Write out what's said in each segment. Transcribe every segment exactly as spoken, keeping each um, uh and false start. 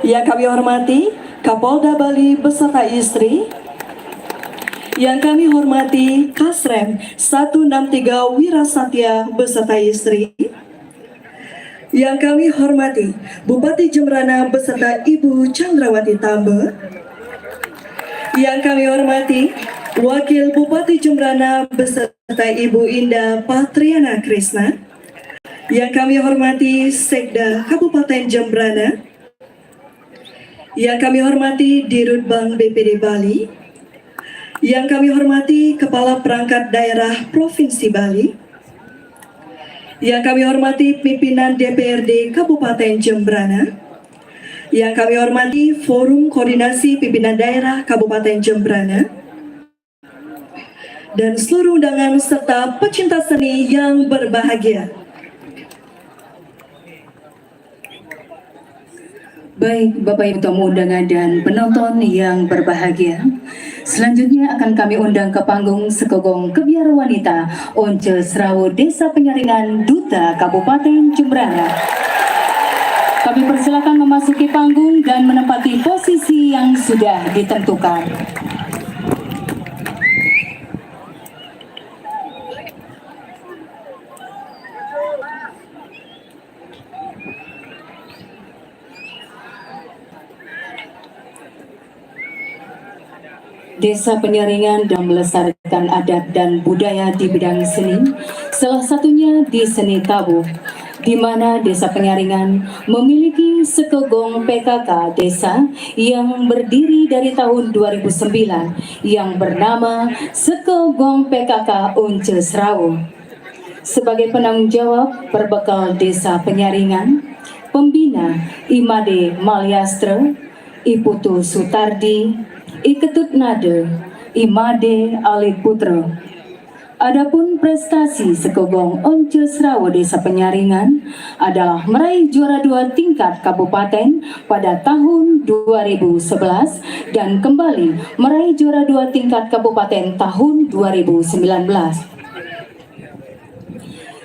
Yang kami hormati Kapolda Bali beserta istri. Yang kami hormati Kasrem satu enam tiga Wirasatya beserta istri. Yang kami hormati Bupati Jembrana beserta Ibu Chandrawati Tambe. Yang kami hormati Wakil Bupati Jembrana beserta Ibu Indah Patriana Krisna. Yang kami hormati Sekda Kabupaten Jembrana. Yang kami hormati Dirut Bank B P D Bali. Yang kami hormati Kepala Perangkat Daerah Provinsi Bali. Yang kami hormati pimpinan D P R D Kabupaten Jembrana. Yang kami hormati Forum Koordinasi Pimpinan Daerah Kabupaten Jembrana. Dan seluruh undangan serta pecinta seni yang berbahagia. Baik, Bapak Ibu tamu undangan dan penonton yang berbahagia. Selanjutnya akan kami undang ke panggung Sekogong Kebyar Wanita Once Serawo Desa Penyaringan Duta Kabupaten Jembrana. Kami persilakan memasuki panggung dan menempati posisi yang sudah ditentukan. Desa Penyaringan dan melestarikan adat dan budaya di bidang seni, salah satunya di seni tabuh, di mana Desa Penyaringan memiliki Sekogong P K K desa yang berdiri dari tahun dua ribu sembilan yang bernama Sekogong P K K Once Serawo. Sebagai penanggung jawab perbekal Desa Penyaringan, pembina Imade Maliastra, I Putu Sutardi, I Ketut Nade, Imade Ali Putra. Adapun prestasi Sekogong Once Serawo Desa Penyaringan adalah meraih juara dua tingkat kabupaten pada tahun dua ribu sebelas dan kembali meraih juara dua tingkat kabupaten tahun dua ribu sembilan belas.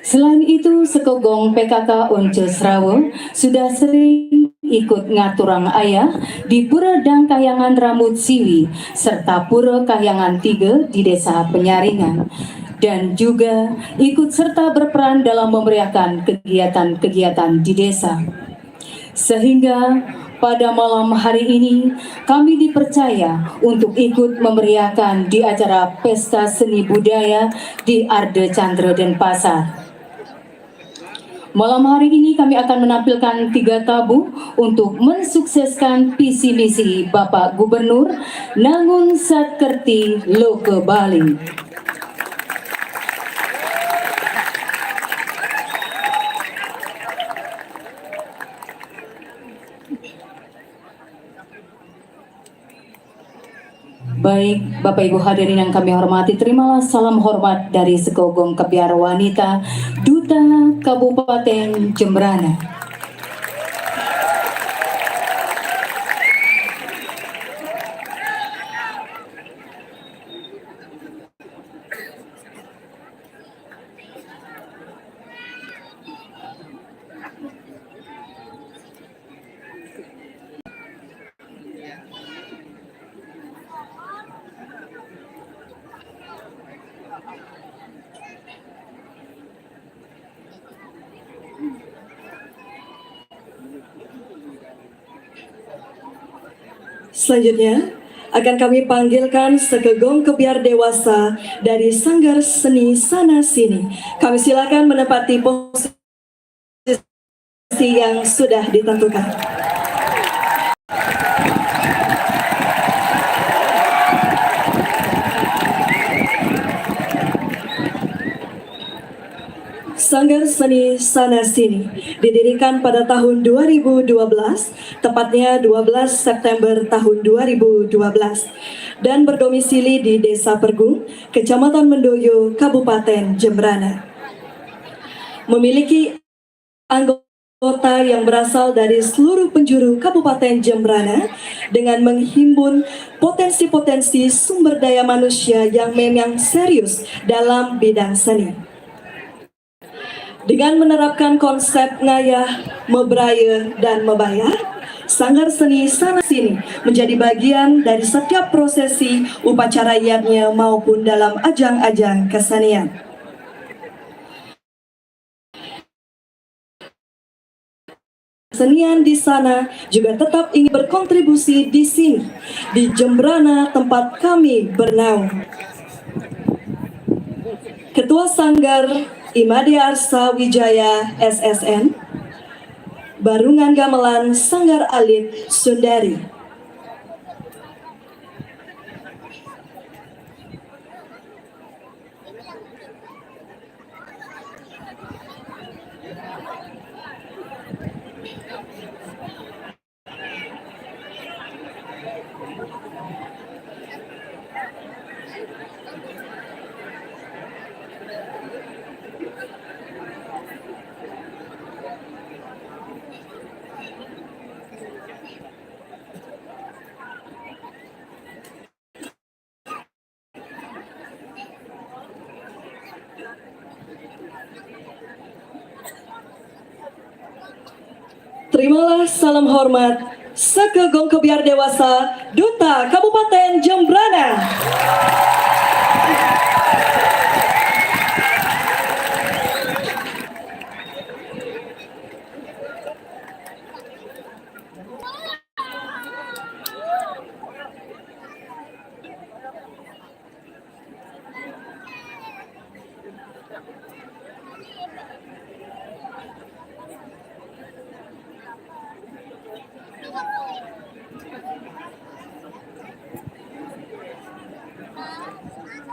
Selain itu, Sekogong P K K Once Serawo sudah sering ikut ngaturang ayah di Pura Dangkahyangan Rambut Siwi serta Pura Kahyangan Tiga di Desa Penyaringan, dan juga ikut serta berperan dalam memeriahkan kegiatan-kegiatan di desa. Sehingga pada malam hari ini kami dipercaya untuk ikut memeriahkan di acara Pesta Seni Budaya di Arde Chandra Denpasar. Malam hari ini kami akan menampilkan tiga tabuh untuk mensukseskan visi misi Bapak Gubernur Nangun Satkerti Loke Bali. Baik, Bapak Ibu hadirin yang kami hormati, terimalah salam hormat dari Sekogong Kebyar Wanita Duta Kabupaten Jembrana. Selanjutnya akan kami panggilkan Sekogong Kebyar Dewasa dari Sanggar Seni Sana Sini. Kami silakan menempati posisi yang sudah ditentukan. Sanggar Seni Sana Sini didirikan pada tahun dua ribu dua belas, tepatnya dua belas September tahun dua ribu dua belas, dan berdomisili di Desa Pergung, Kecamatan Mendoyo, Kabupaten Jembrana. Memiliki anggota yang berasal dari seluruh penjuru Kabupaten Jembrana dengan menghimpun potensi-potensi sumber daya manusia yang memang serius dalam bidang seni. Dengan menerapkan konsep ngayah, mebraya, dan mebayah, Sanggar Seni Sana Sini menjadi bagian dari setiap prosesi upacara yadnya maupun dalam ajang-ajang kesenian. Kesenian di sana juga tetap ingin berkontribusi di sini, di Jembrana tempat kami bernaung. Ketua Sanggar Imade Arsa Wijaya S S N, Barungan Gamelan Sanggar Alit Sundari. Terimalah salam hormat Seke Gong Kebiar Dewasa, Duta Kabupaten Jembrana.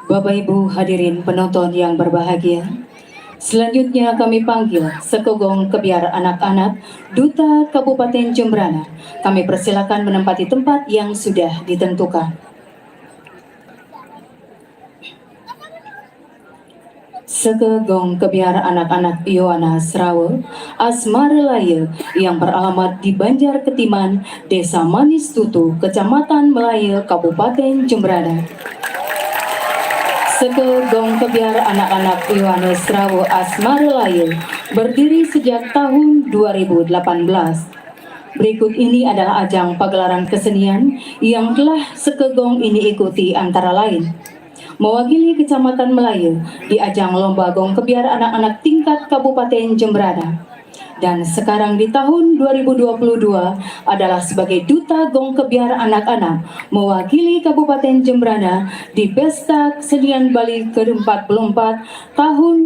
Bapak Ibu hadirin penonton yang berbahagia, selanjutnya kami panggil Seke Gong Kebiar Anak-anak, Duta Kabupaten Jembrana. Kami persilakan menempati tempat yang sudah ditentukan. Seke Gong Kebiar Anak-anak Yowana Serawe, Asmara Laye, yang beralamat di Banjar Ketiman, Desa Manis Tutu, Kecamatan Melaye, Kabupaten Jembrana. Seke Gong Kebiar Anak-anak Yowana Serawe Asmara Laye berdiri sejak tahun dua ribu delapan belas. Berikut ini adalah ajang pagelaran kesenian yang telah Seke Gong ini ikuti, antara lain mewakili Kecamatan Melaye di ajang lomba gong kebiar anak-anak tingkat Kabupaten Jembrana. Dan sekarang di tahun dua ribu dua puluh dua adalah sebagai duta gong kebiar anak-anak mewakili Kabupaten Jembrana di Pesta Kesenian Bali ke empat puluh empat tahun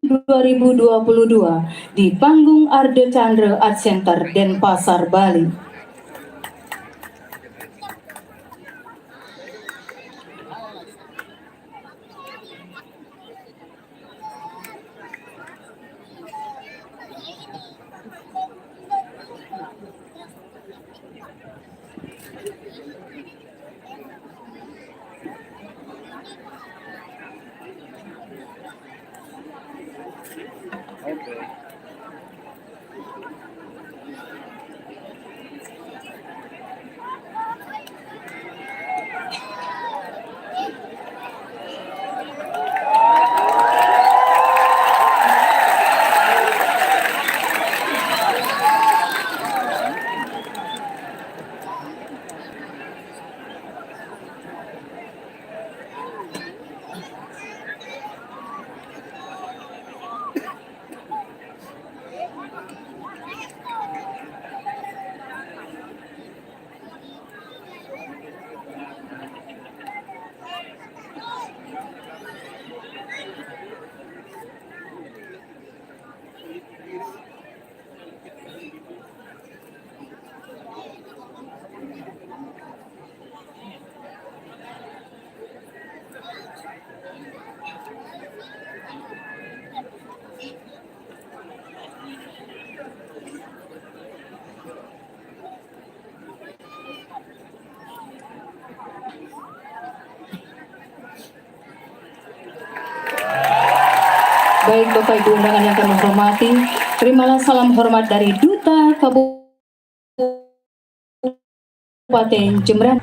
dua ribu dua puluh dua di panggung Ardha Candra Art Center, Denpasar, Bali. Baik, Bapak Ibu undangan yang kami hormati, terimalah salam hormat dari Duta Kabupaten Jembrana.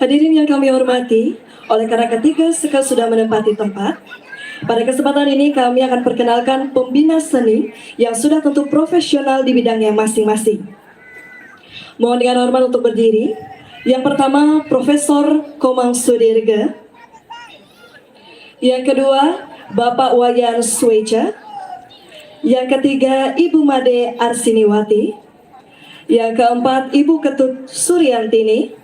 Hadirin yang kami hormati, oleh karena ketiga seke sudah menempati tempat, pada kesempatan ini kami akan perkenalkan pembina seni yang sudah tentu profesional di bidangnya masing-masing. Mohon dengan hormat untuk berdiri. Yang pertama, Profesor Komang Sudirga. Yang kedua, Bapak Wayan Sueca. Yang ketiga, Ibu Made Arsiniwati. Yang keempat, Ibu Ketut Suryantini.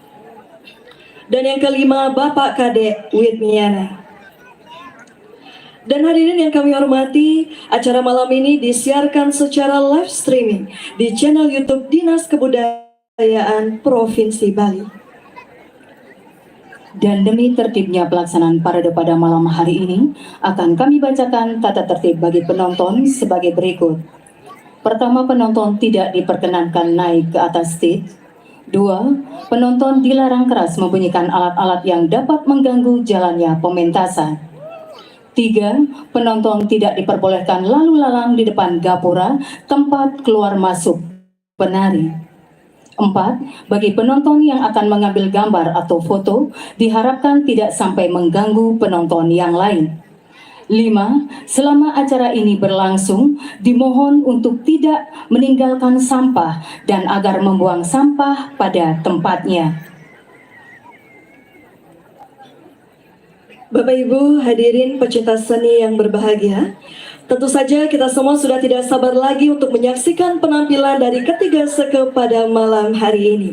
Dan yang kelima, Bapak Kadek Widniana. Dan hadirin yang kami hormati, acara malam ini disiarkan secara live streaming di channel YouTube Dinas Kebudayaan Provinsi Bali. Dan demi tertibnya pelaksanaan parade pada malam hari ini, akan kami bacakan tata tertib bagi penonton sebagai berikut. Pertama, penonton tidak diperkenankan naik ke atas stage. Dua, penonton dilarang keras membunyikan alat-alat yang dapat mengganggu jalannya pementasan. Tiga, penonton tidak diperbolehkan lalu lalang di depan gapura, tempat keluar masuk penari. Empat, bagi penonton yang akan mengambil gambar atau foto, diharapkan tidak sampai mengganggu penonton yang lain. Lima, selama acara ini berlangsung, dimohon untuk tidak meninggalkan sampah dan agar membuang sampah pada tempatnya. Bapak Ibu hadirin pecinta seni yang berbahagia, tentu saja kita semua sudah tidak sabar lagi untuk menyaksikan penampilan dari ketiga seke pada malam hari ini.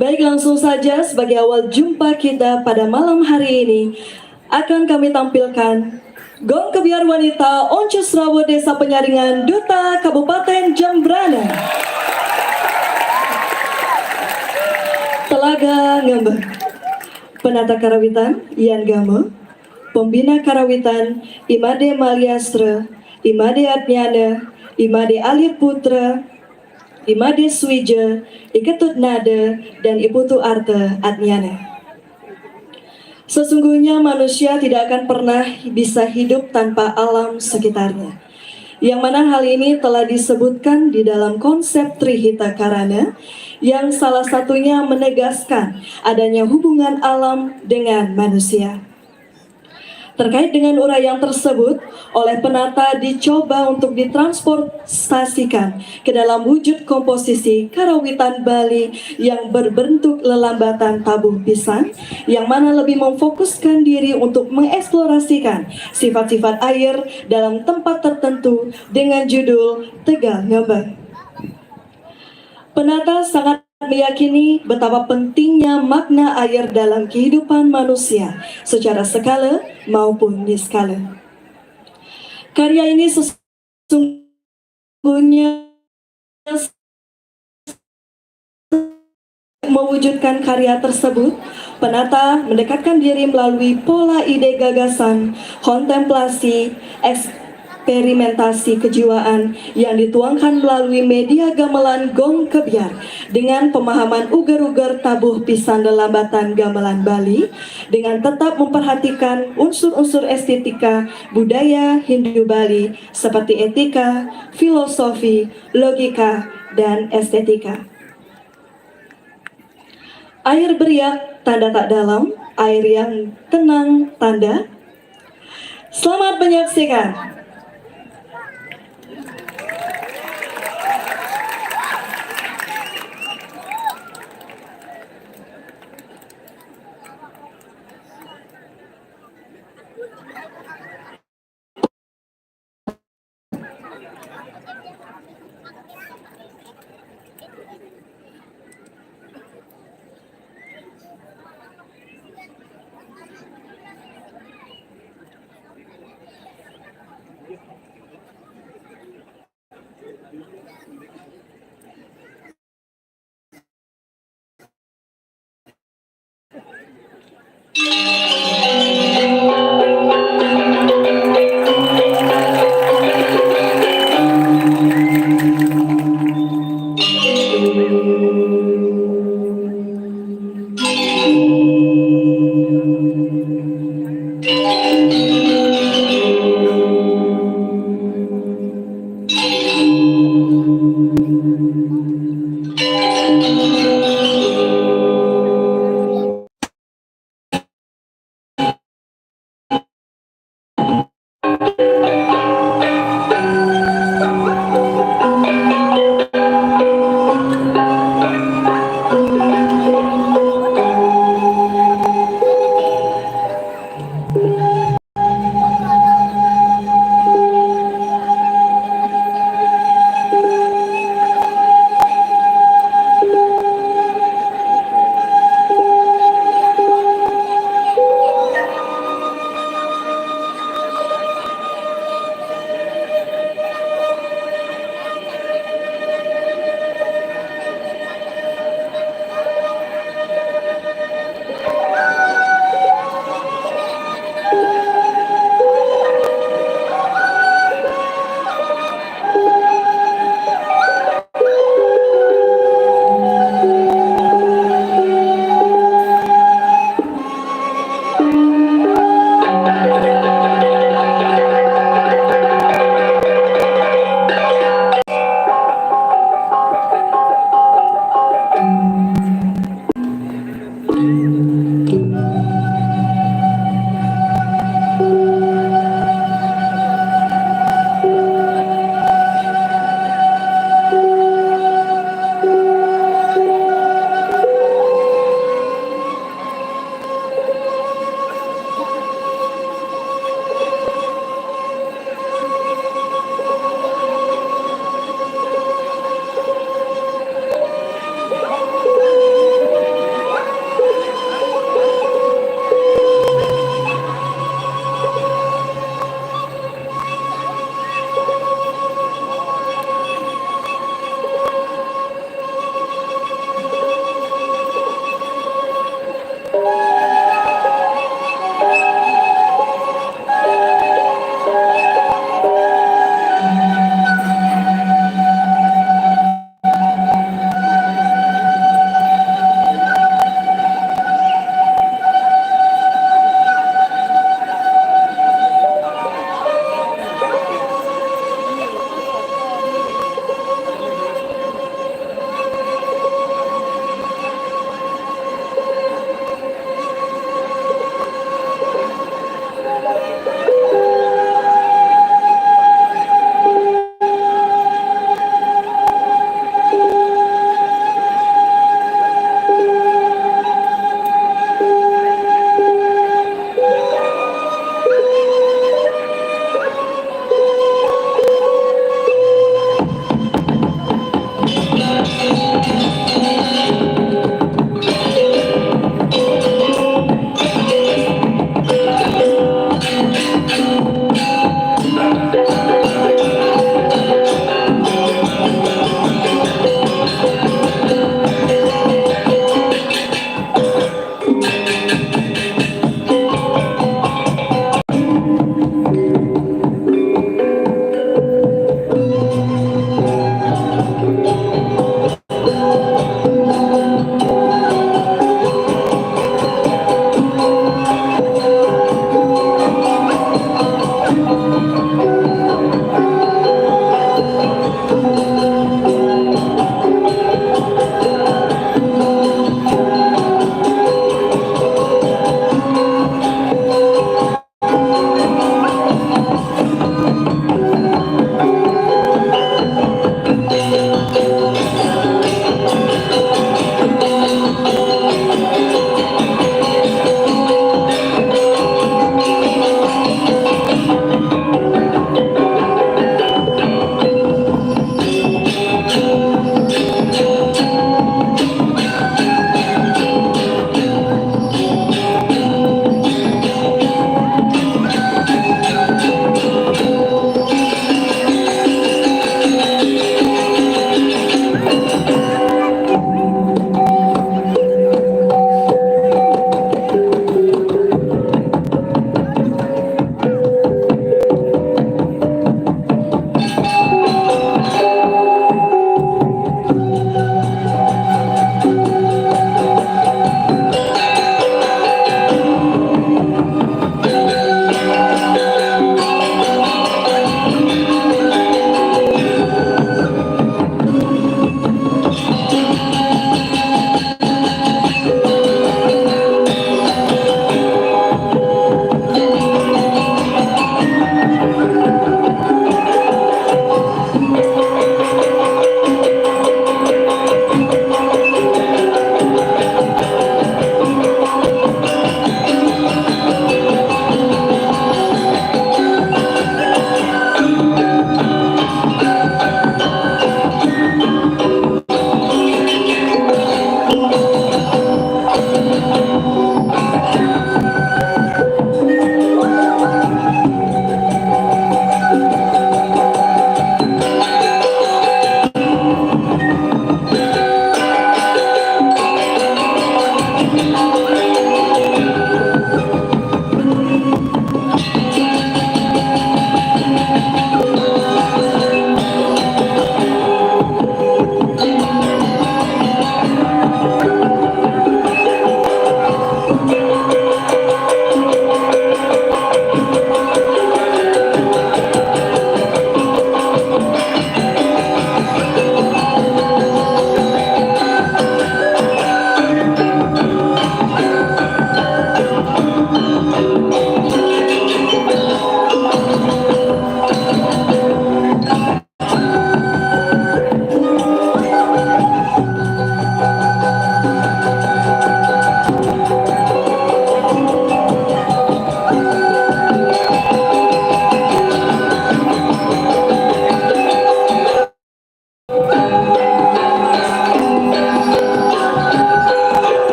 Baik, langsung saja sebagai awal jumpa kita pada malam hari ini, akan kami tampilkan Gong Kebyar Wanita Oncos Rawo Desa Penyaringan, Duta Kabupaten Jembrana. Telaga Ngembeng. Penata karawitan, Ian Gamo. Pembina karawitan, Imade Maliastra, Imade Adnyana, Imade Alit Putra, Imade Suija, Iketut Nada, dan Iputu Arte Adnyana. Sesungguhnya manusia tidak akan pernah bisa hidup tanpa alam sekitarnya. Yang mana hal ini telah disebutkan di dalam konsep Trihita Karana, yang salah satunya menegaskan adanya hubungan alam dengan manusia. Terkait dengan uraian tersebut, oleh penata dicoba untuk ditransportasikan ke dalam wujud komposisi karawitan Bali yang berbentuk lelambatan tabuh pisan, yang mana lebih memfokuskan diri untuk mengeksplorasikan sifat-sifat air dalam tempat tertentu dengan judul Tegal Ngembeng. Penata sangat meyakini betapa pentingnya makna air dalam kehidupan manusia secara skala maupun niskala. Karya ini sesungguhnya mewujudkan karya tersebut, penata mendekatkan diri melalui pola ide gagasan, kontemplasi, eksperimentasi kejiwaan yang dituangkan melalui media gamelan gong kebyar dengan pemahaman uger-uger tabuh pisan lelambatan gamelan Bali dengan tetap memperhatikan unsur-unsur estetika budaya Hindu Bali seperti etika, filosofi, logika, dan estetika. Air beriak, tanda tak dalam, air yang tenang, tanda. Selamat menyaksikan.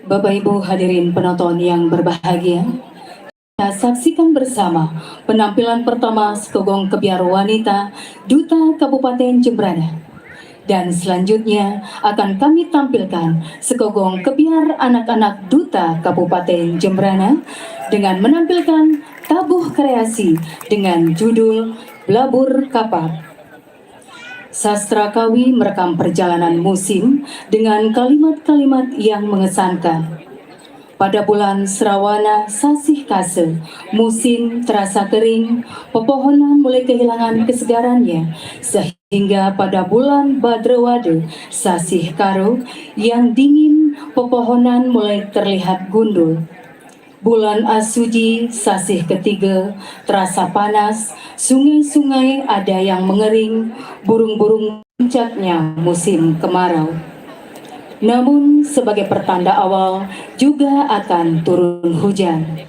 Bapak Ibu hadirin penonton yang berbahagia, kita saksikan bersama penampilan pertama Sekogong Kebyar Wanita Duta Kabupaten Jembrana. Dan selanjutnya akan kami tampilkan Sekogong Kebyar Anak-anak Duta Kabupaten Jembrana dengan menampilkan tabuh kreasi dengan judul Blabur Kapat. Sastra Kawi merekam perjalanan musim dengan kalimat-kalimat yang mengesankan. Pada bulan Serawana sasih kase, musim terasa kering, pepohonan mulai kehilangan kesegarannya, sehingga pada bulan Badrawade sasih karo yang dingin, pepohonan mulai terlihat gundul. Bulan Asuji sasih ketiga terasa panas, sungai-sungai ada yang mengering, burung-burung puncaknya musim kemarau. Namun sebagai pertanda awal juga akan turun hujan.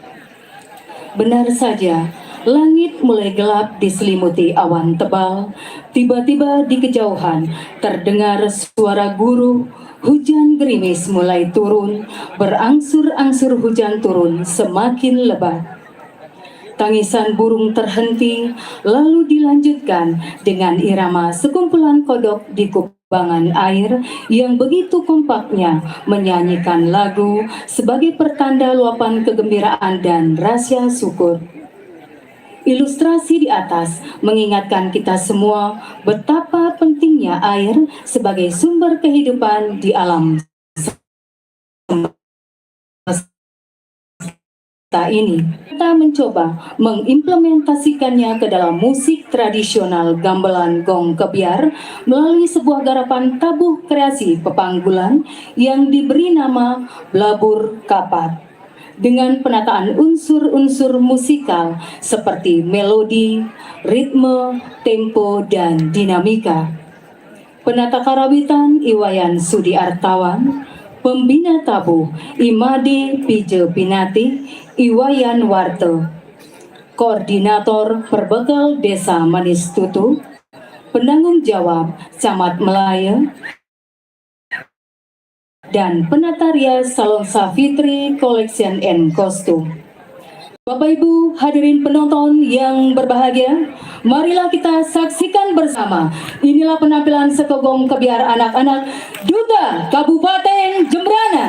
Benar saja, langit mulai gelap diselimuti awan tebal. Tiba-tiba di kejauhan terdengar suara guru. Hujan gerimis mulai turun, berangsur-angsur hujan turun semakin lebat. Tangisan burung terhenti, lalu dilanjutkan dengan irama sekumpulan kodok di kubangan air yang begitu kompaknya menyanyikan lagu sebagai pertanda luapan kegembiraan dan rasa syukur. Ilustrasi di atas mengingatkan kita semua betapa pentingnya air sebagai sumber kehidupan di alam semesta ini. Kita mencoba mengimplementasikannya ke dalam musik tradisional gamelan gong kebyar melalui sebuah garapan tabuh kreasi pepanggulan yang diberi nama Blabur Kapat, dengan penataan unsur-unsur musikal seperti melodi, ritme, tempo, dan dinamika. Penata karawitan I Wayan Sudi Artawan, pembina tabuh I Made Pije Pinatih I Wayan Warte, koordinator perbekel Desa Manis Tutu, penanggung jawab Camat Melaya, dan penata rias Salon Safitri Collection and Costume. Bapak Ibu hadirin penonton yang berbahagia, marilah kita saksikan bersama. Inilah penampilan Sekogong Kebyar Anak-anak Duta Kabupaten Jembrana.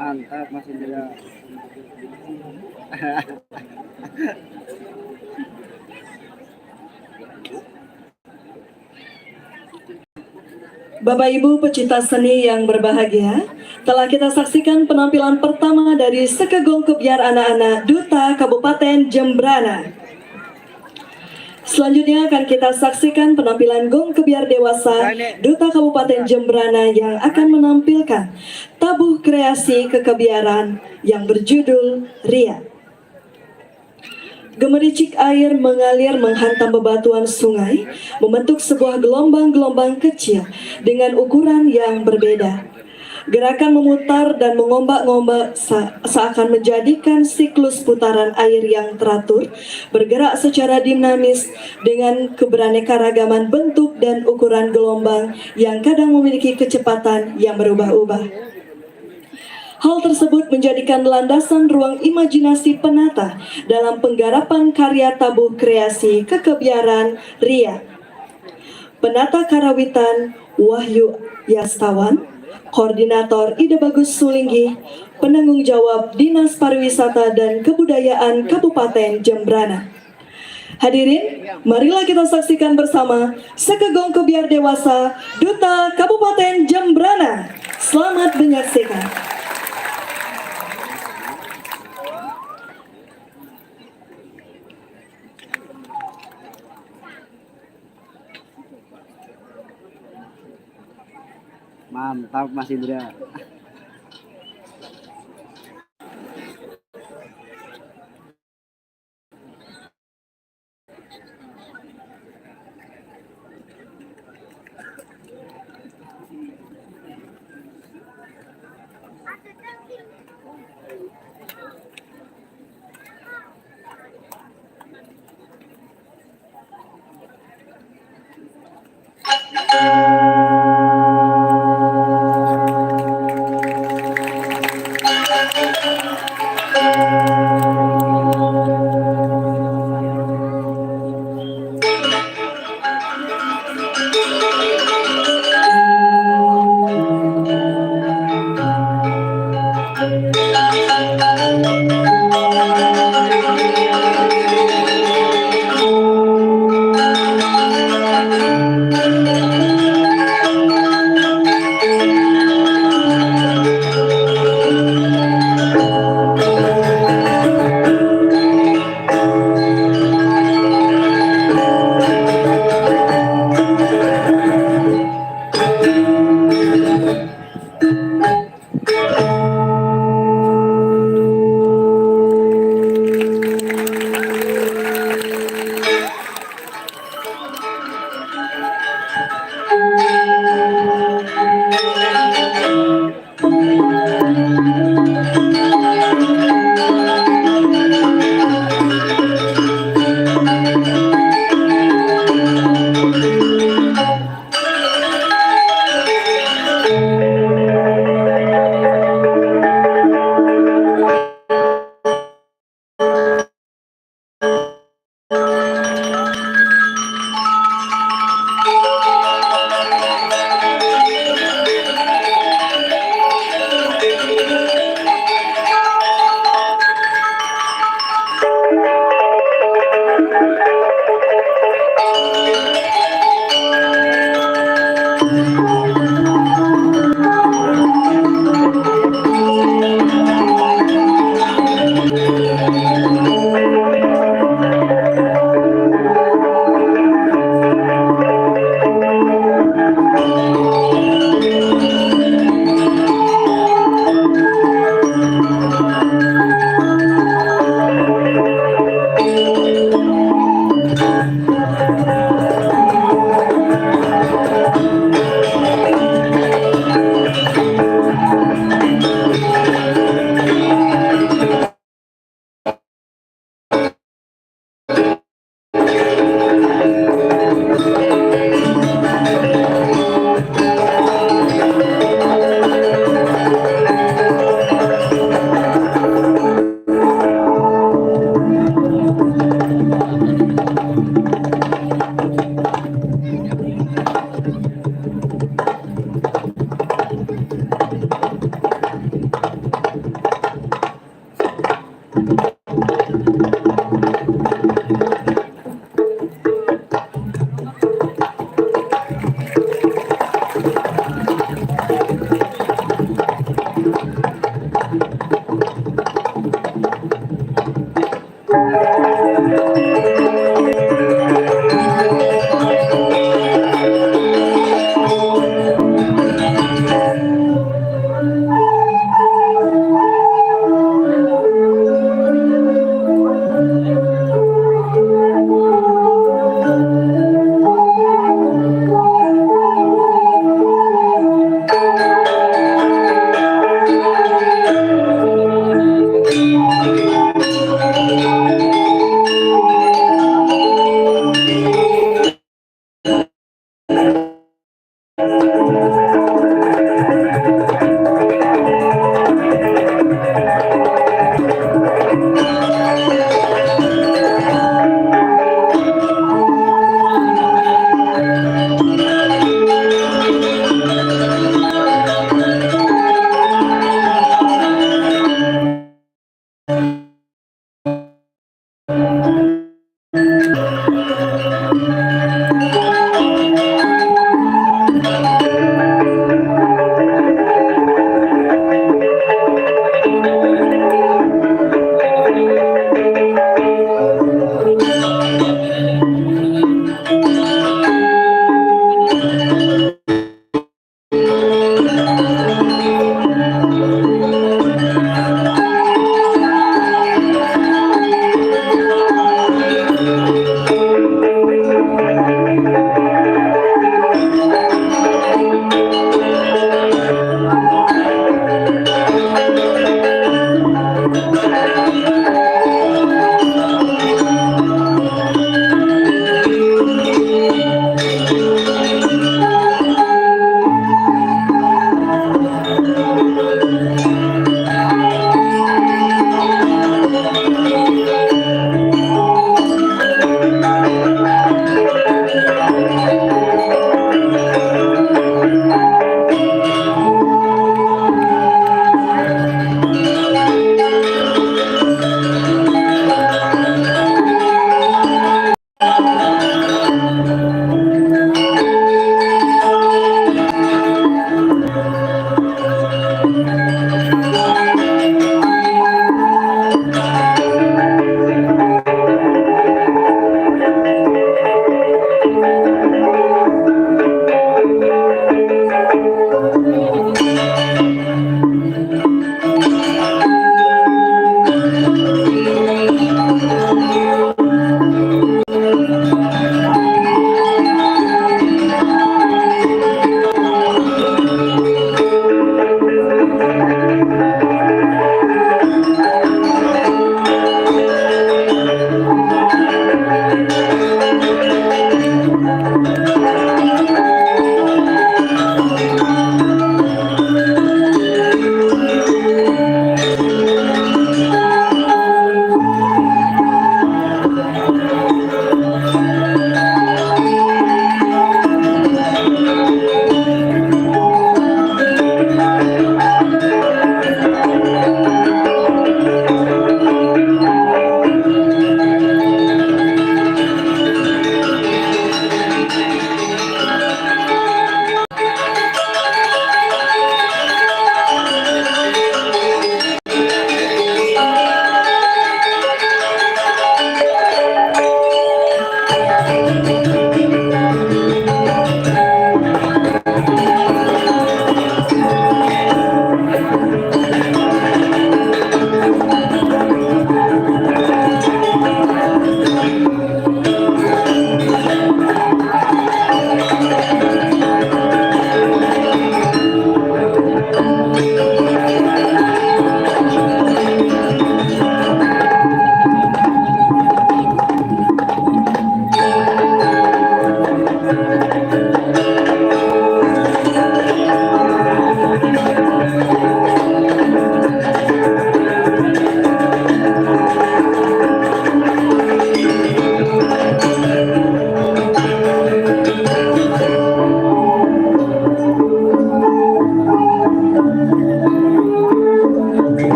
Mantap, Mas Indra. Bapak Ibu pecinta seni yang berbahagia, telah kita saksikan penampilan pertama dari Sekegong Kebyar Anak-anak Duta Kabupaten Jembrana. Selanjutnya akan kita saksikan penampilan Gong Kebyar Dewasa Duta Kabupaten Jembrana yang akan menampilkan tabuh kreasi kekebiaran yang berjudul Ria. Gemericik air mengalir menghantam bebatuan sungai, membentuk sebuah gelombang-gelombang kecil dengan ukuran yang berbeda. Gerakan memutar dan mengombak-ngombak sa- seakan menjadikan siklus putaran air yang teratur, bergerak secara dinamis dengan keberaneka ragaman bentuk dan ukuran gelombang yang kadang memiliki kecepatan yang berubah-ubah. Hal tersebut menjadikan landasan ruang imajinasi penata dalam penggarapan karya tabuh kreasi kekebiaran Ria. Penata karawitan Wahyu Yastawan, koordinator Ida Bagus Sulinggi, penanggung jawab Dinas Pariwisata dan Kebudayaan Kabupaten Jembrana. Hadirin, marilah kita saksikan bersama Sekegong Kebyar Dewasa Duta Kabupaten Jembrana. Selamat menyaksikan. Mantap, Mas Indra.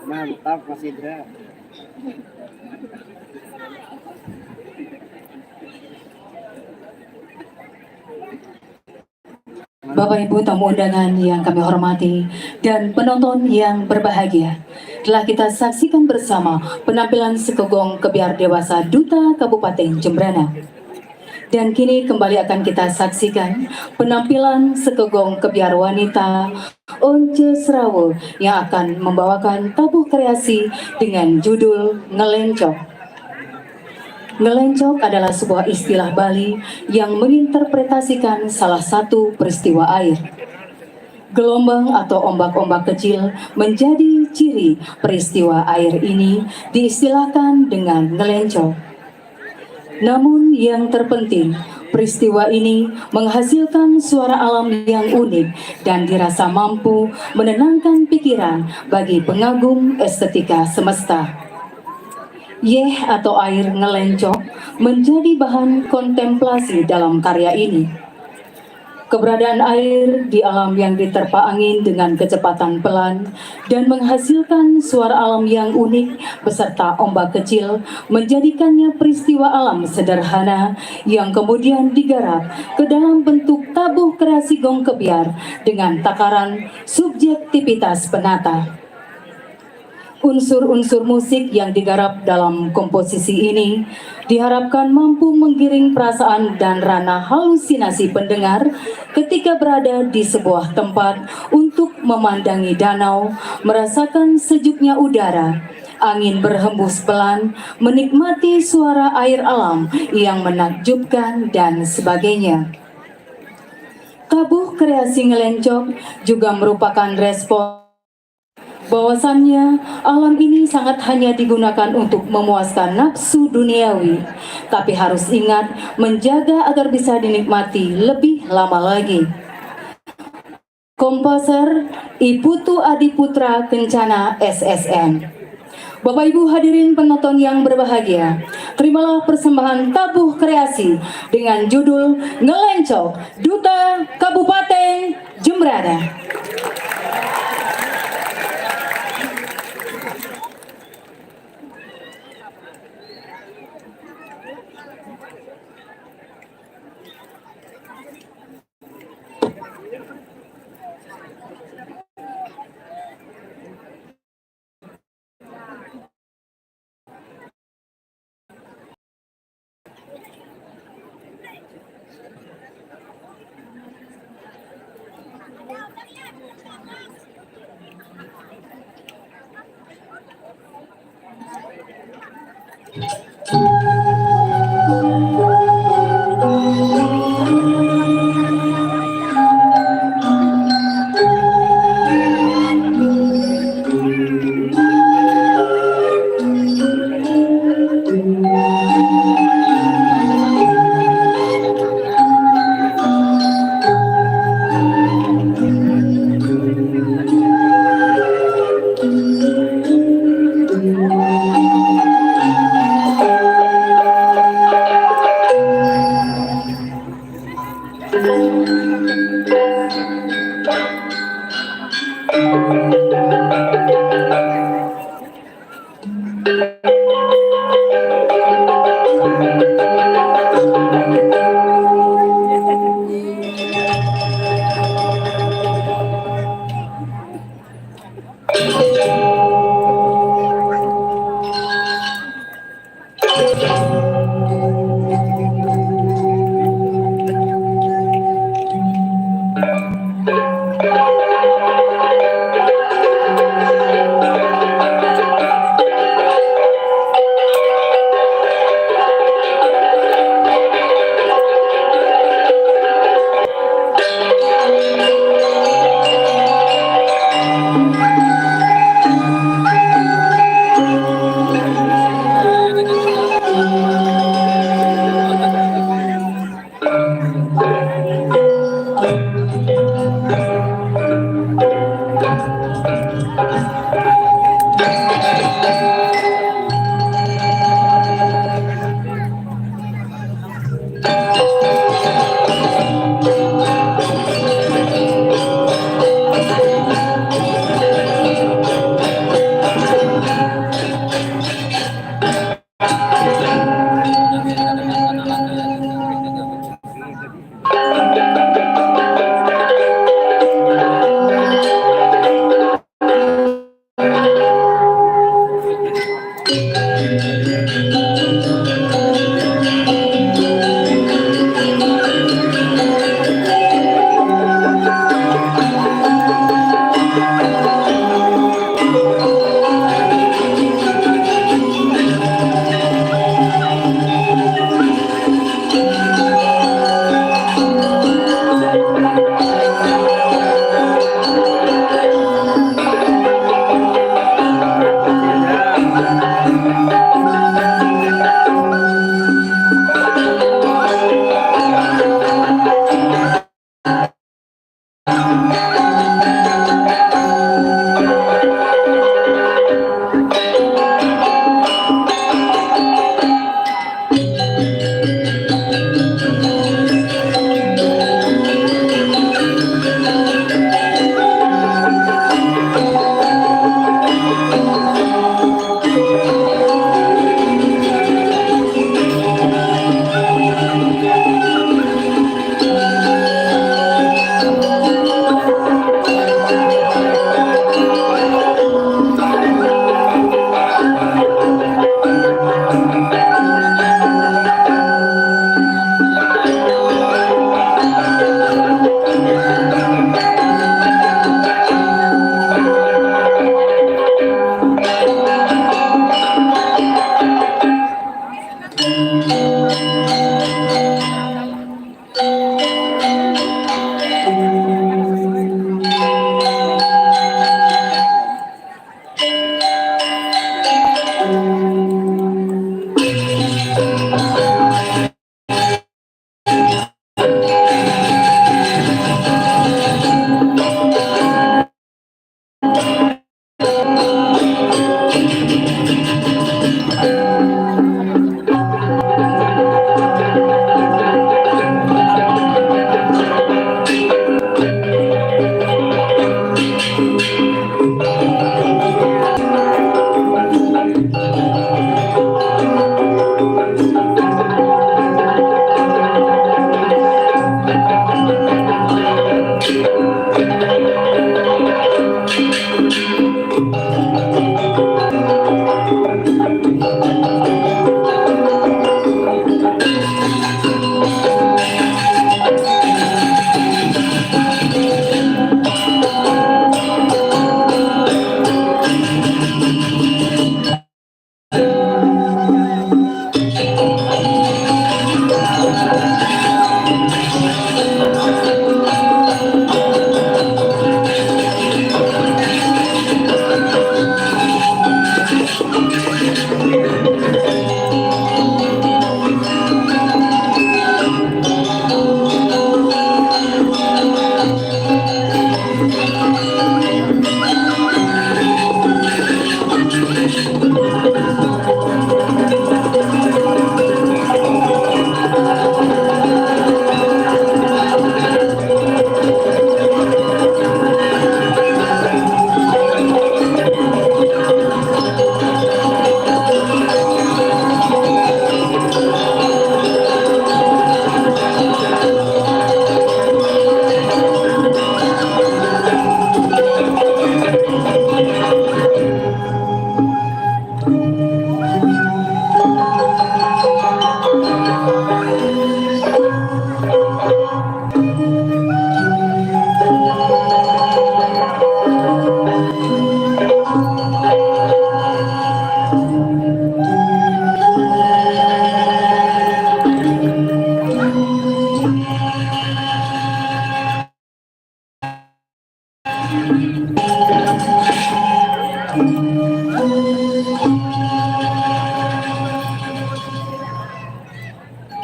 Mantap, Mas Indra. Bapak Ibu tamu undangan yang kami hormati dan penonton yang berbahagia, telah kita saksikan bersama penampilan Sekegong Kebyar Dewasa Duta Kabupaten Jembrana. Dan kini kembali akan kita saksikan penampilan Sekegong Kebyar Wanita Once Serawe yang akan membawakan tabuh kreasi dengan judul Ngelencok. Ngelencok adalah sebuah istilah Bali yang menginterpretasikan salah satu peristiwa air. Gelombang atau ombak-ombak kecil menjadi ciri peristiwa air ini, diistilahkan dengan ngelencok. Namun yang terpenting, peristiwa ini menghasilkan suara alam yang unik dan dirasa mampu menenangkan pikiran bagi pengagum estetika semesta. Yeh atau air ngelencok menjadi bahan kontemplasi dalam karya ini. Keberadaan air di alam yang diterpa angin dengan kecepatan pelan dan menghasilkan suara alam yang unik beserta ombak kecil menjadikannya peristiwa alam sederhana yang kemudian digarap ke dalam bentuk tabuh kreasi gong kebyar dengan takaran subjektivitas penata. Unsur-unsur musik yang digarap dalam komposisi ini diharapkan mampu menggiring perasaan dan ranah halusinasi pendengar ketika berada di sebuah tempat untuk memandangi danau, merasakan sejuknya udara, angin berhembus pelan, menikmati suara air alam yang menakjubkan, dan sebagainya. Tabuh kreasi ngelencok juga merupakan respon bahwasannya alam ini sangat hanya digunakan untuk memuaskan nafsu duniawi, tapi harus ingat menjaga agar bisa dinikmati lebih lama lagi. Komposer I Putu Adi Putra Kencana S S M. Bapak Ibu hadirin penonton yang berbahagia, terimalah persembahan tabuh kreasi dengan judul Ngelencok, Duta Kabupaten Jembrana.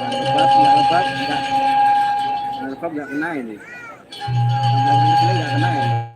Nggak lepas, nggak lepas, nggak, nggak lepas, nggak kena ini. Nggak kena, nggak kena ini.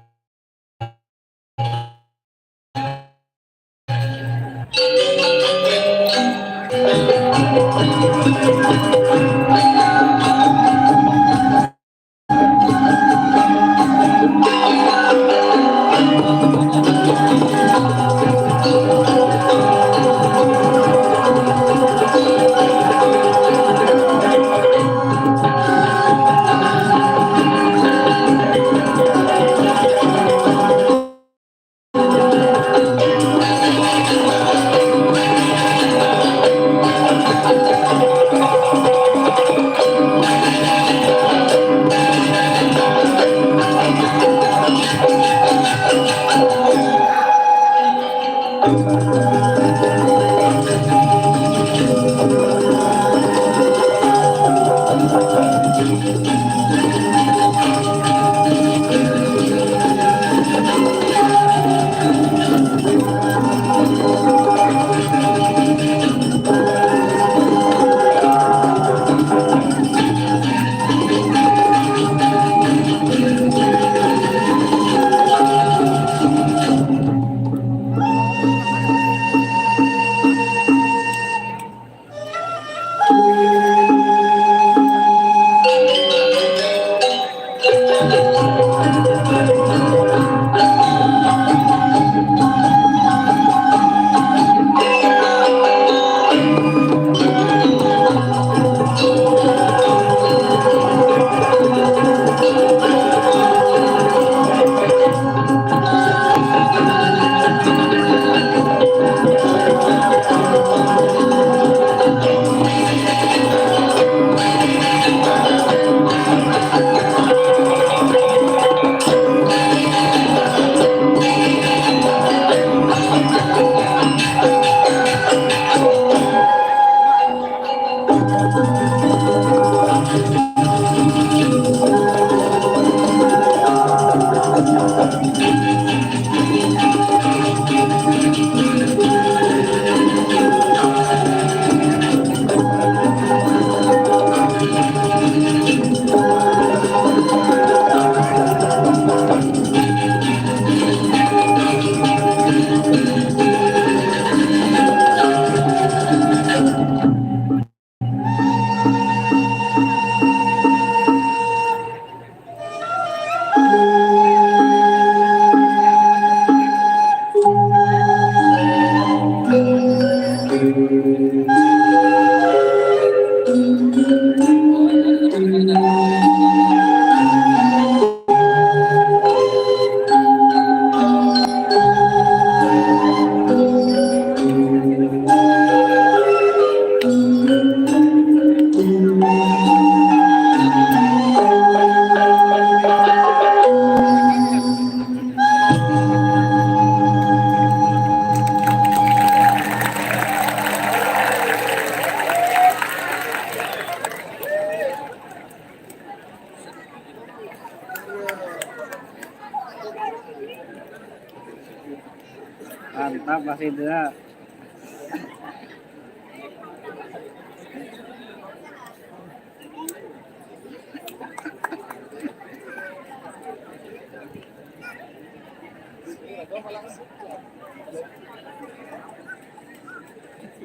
Mantap, masih dua.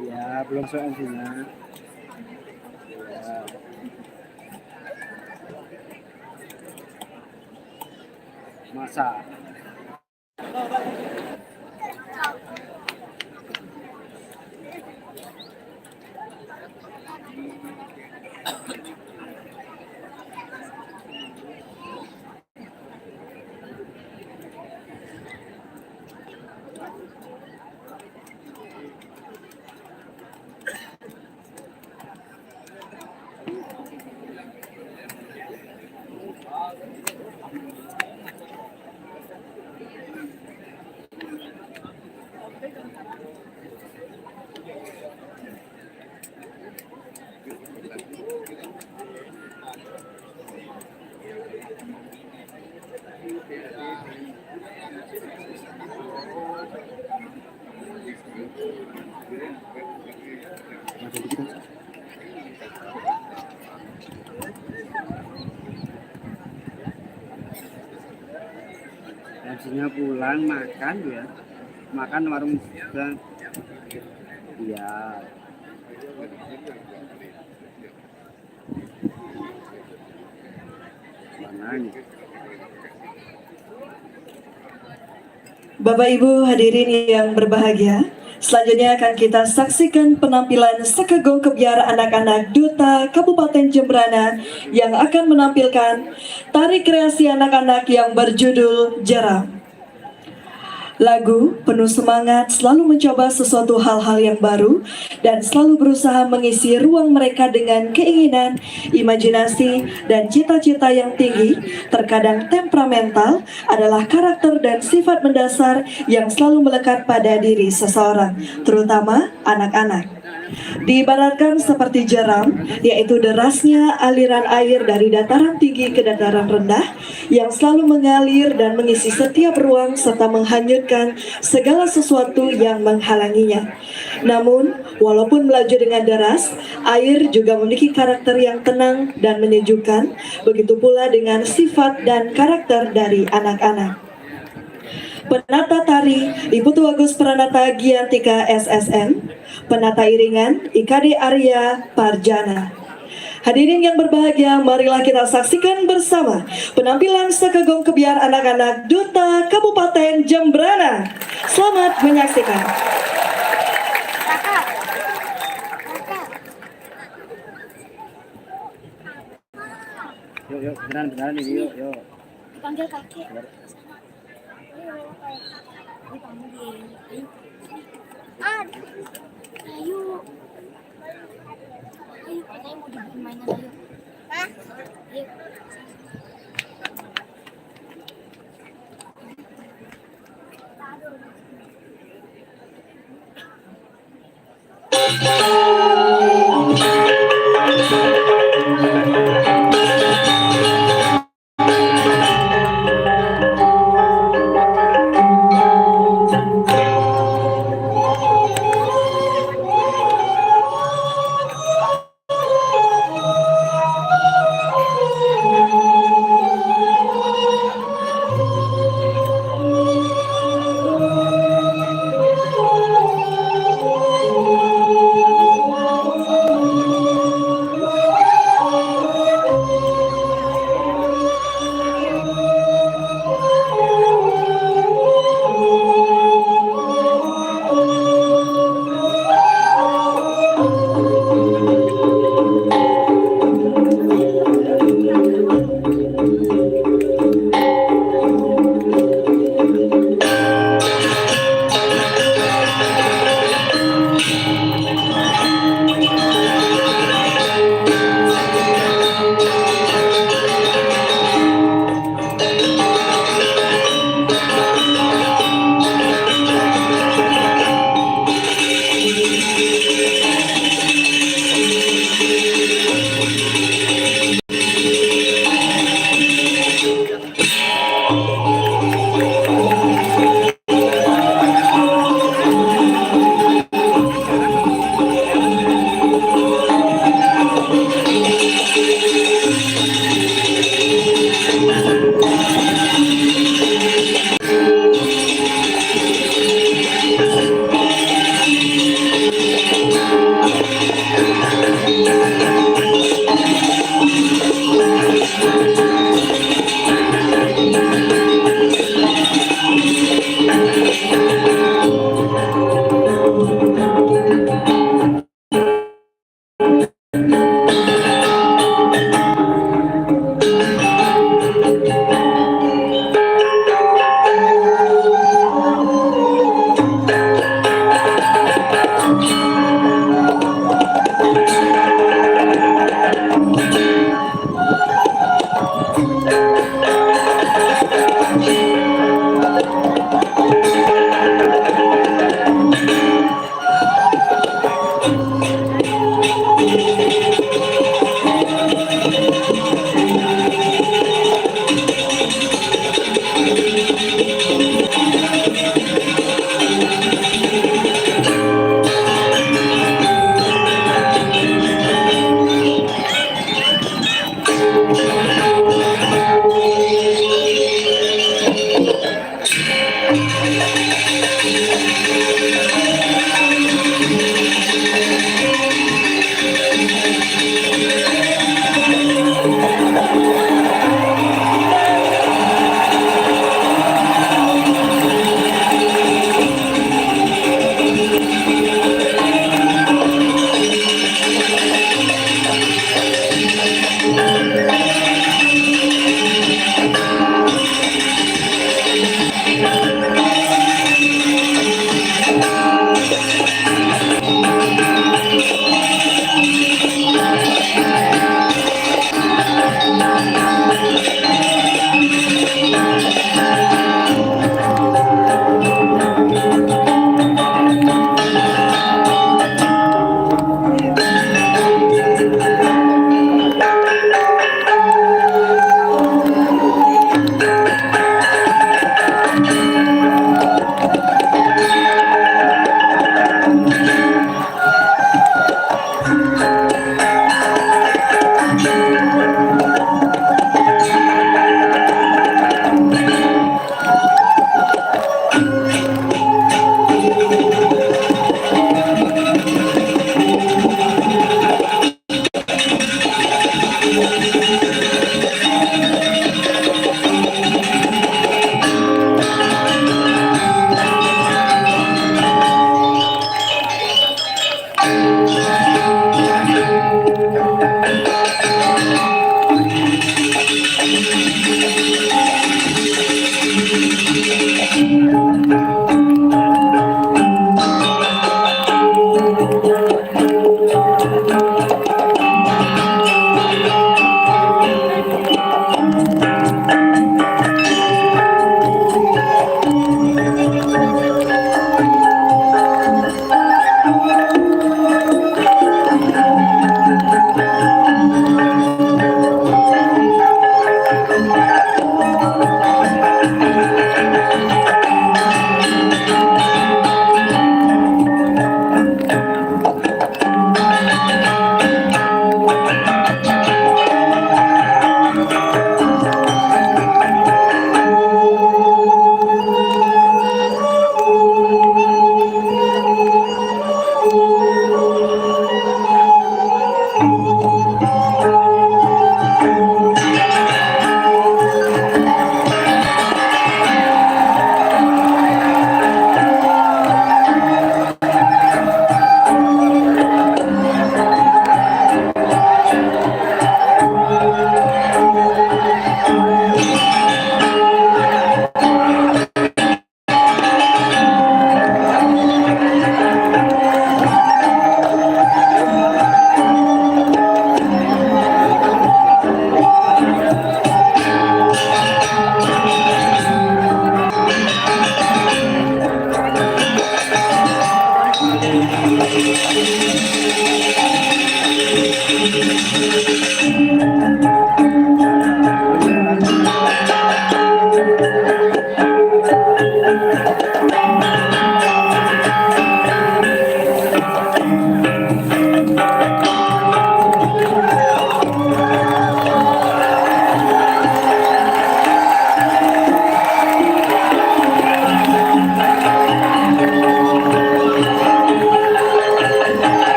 Ya, belum sesuai M C-nya. Ya. Masa. Habisnya pulang makan ya, makan warung sebelah. Iya. Bapak Ibu hadirin yang berbahagia, selanjutnya akan kita saksikan penampilan Sekegong Kebyar anak-anak Duta Kabupaten Jembrana yang akan menampilkan tari kreasi anak-anak yang berjudul Jeram. Lagu penuh semangat, selalu mencoba sesuatu hal-hal yang baru, dan selalu berusaha mengisi ruang mereka dengan keinginan, imajinasi, dan cita-cita yang tinggi. Terkadang temperamental adalah karakter dan sifat mendasar yang selalu melekat pada diri seseorang, terutama anak-anak. Diibaratkan seperti jeram, yaitu derasnya aliran air dari dataran tinggi ke dataran rendah yang selalu mengalir dan mengisi setiap ruang serta menghanyutkan segala sesuatu yang menghalanginya. Namun, walaupun melaju dengan deras, air juga memiliki karakter yang tenang dan menyejukkan, begitu pula dengan sifat dan karakter dari anak-anak. Penata tari, Iputu Agus Pranata Giantika S S M, penata iringan, I K D Arya Parjana. Hadirin yang berbahagia, marilah kita saksikan bersama penampilan Sekegong Kebyar anak-anak Duta Kabupaten Jembrana. Selamat menyaksikan. Yuk, yuk, beneran, beneran ini, yuk, yuk. Dipanggil kakek. Ayo, ayo. Ayo, ayo. Ayo, katanya mau dibeliin mainan, ayo. Hah? Ayo.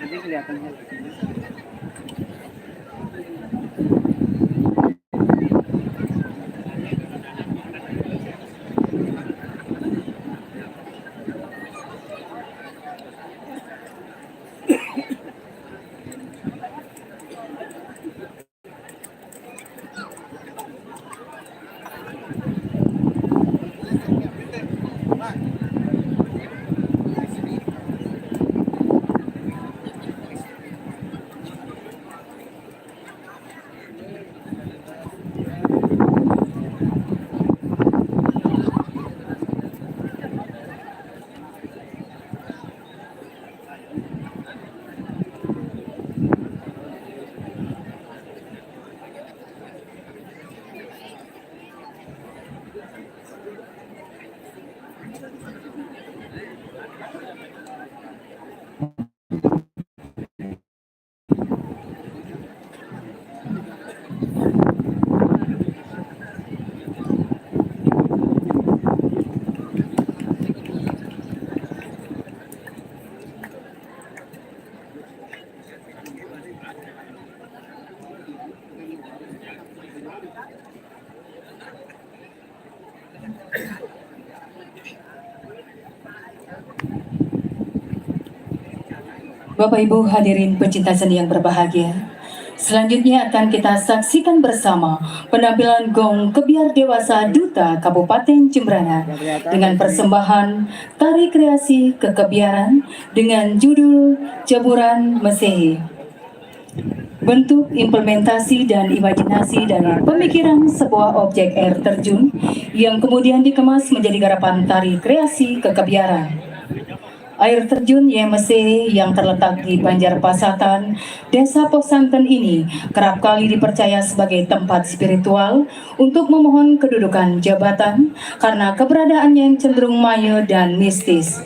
Jadi kelihatan. Bapak Ibu hadirin pecinta seni yang berbahagia, selanjutnya akan kita saksikan bersama penampilan Gong Kebyar Dewasa Duta Kabupaten Jembrana dengan persembahan tari kreasi kekebyaran dengan judul Jeburan Mesehe. Bentuk, implementasi, dan imajinasi dari pemikiran sebuah objek air terjun yang kemudian dikemas menjadi garapan tari kreasi kekebyaran. Air terjun Yemese yang terletak di Banjar Pasatan, Desa Posanten ini kerap kali dipercaya sebagai tempat spiritual untuk memohon kedudukan jabatan karena keberadaannya yang cenderung maye dan mistis.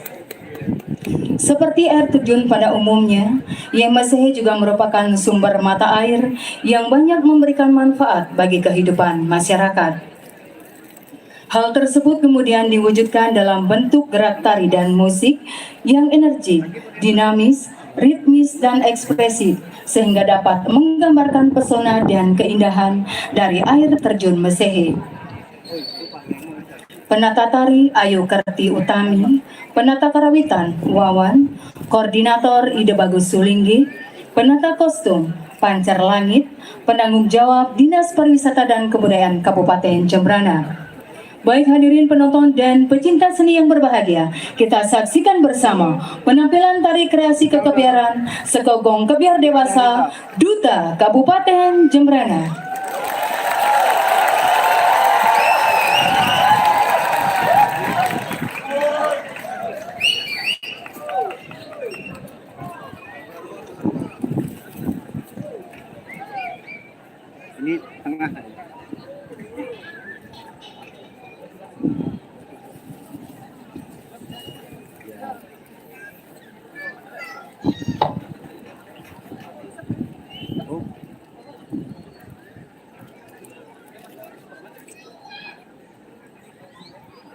Seperti air terjun pada umumnya, Yemese juga merupakan sumber mata air yang banyak memberikan manfaat bagi kehidupan masyarakat. Hal tersebut kemudian diwujudkan dalam bentuk gerak tari dan musik yang energik, dinamis, ritmis, dan ekspresif, sehingga dapat menggambarkan pesona dan keindahan dari air terjun Mesehe. Penata tari Ayu Kerti Utami, penata karawitan Wawan, koordinator Ide Bagus Sulinggi, penata kostum Pancar Langit, penanggung jawab Dinas Pariwisata dan Kebudayaan Kabupaten Jembrana. Baik hadirin penonton dan pecinta seni yang berbahagia, kita saksikan bersama penampilan tari kreasi kekebyaran Sekogong Kebyar Dewasa Duta Kabupaten Jembrana. Ini tengah. Oh.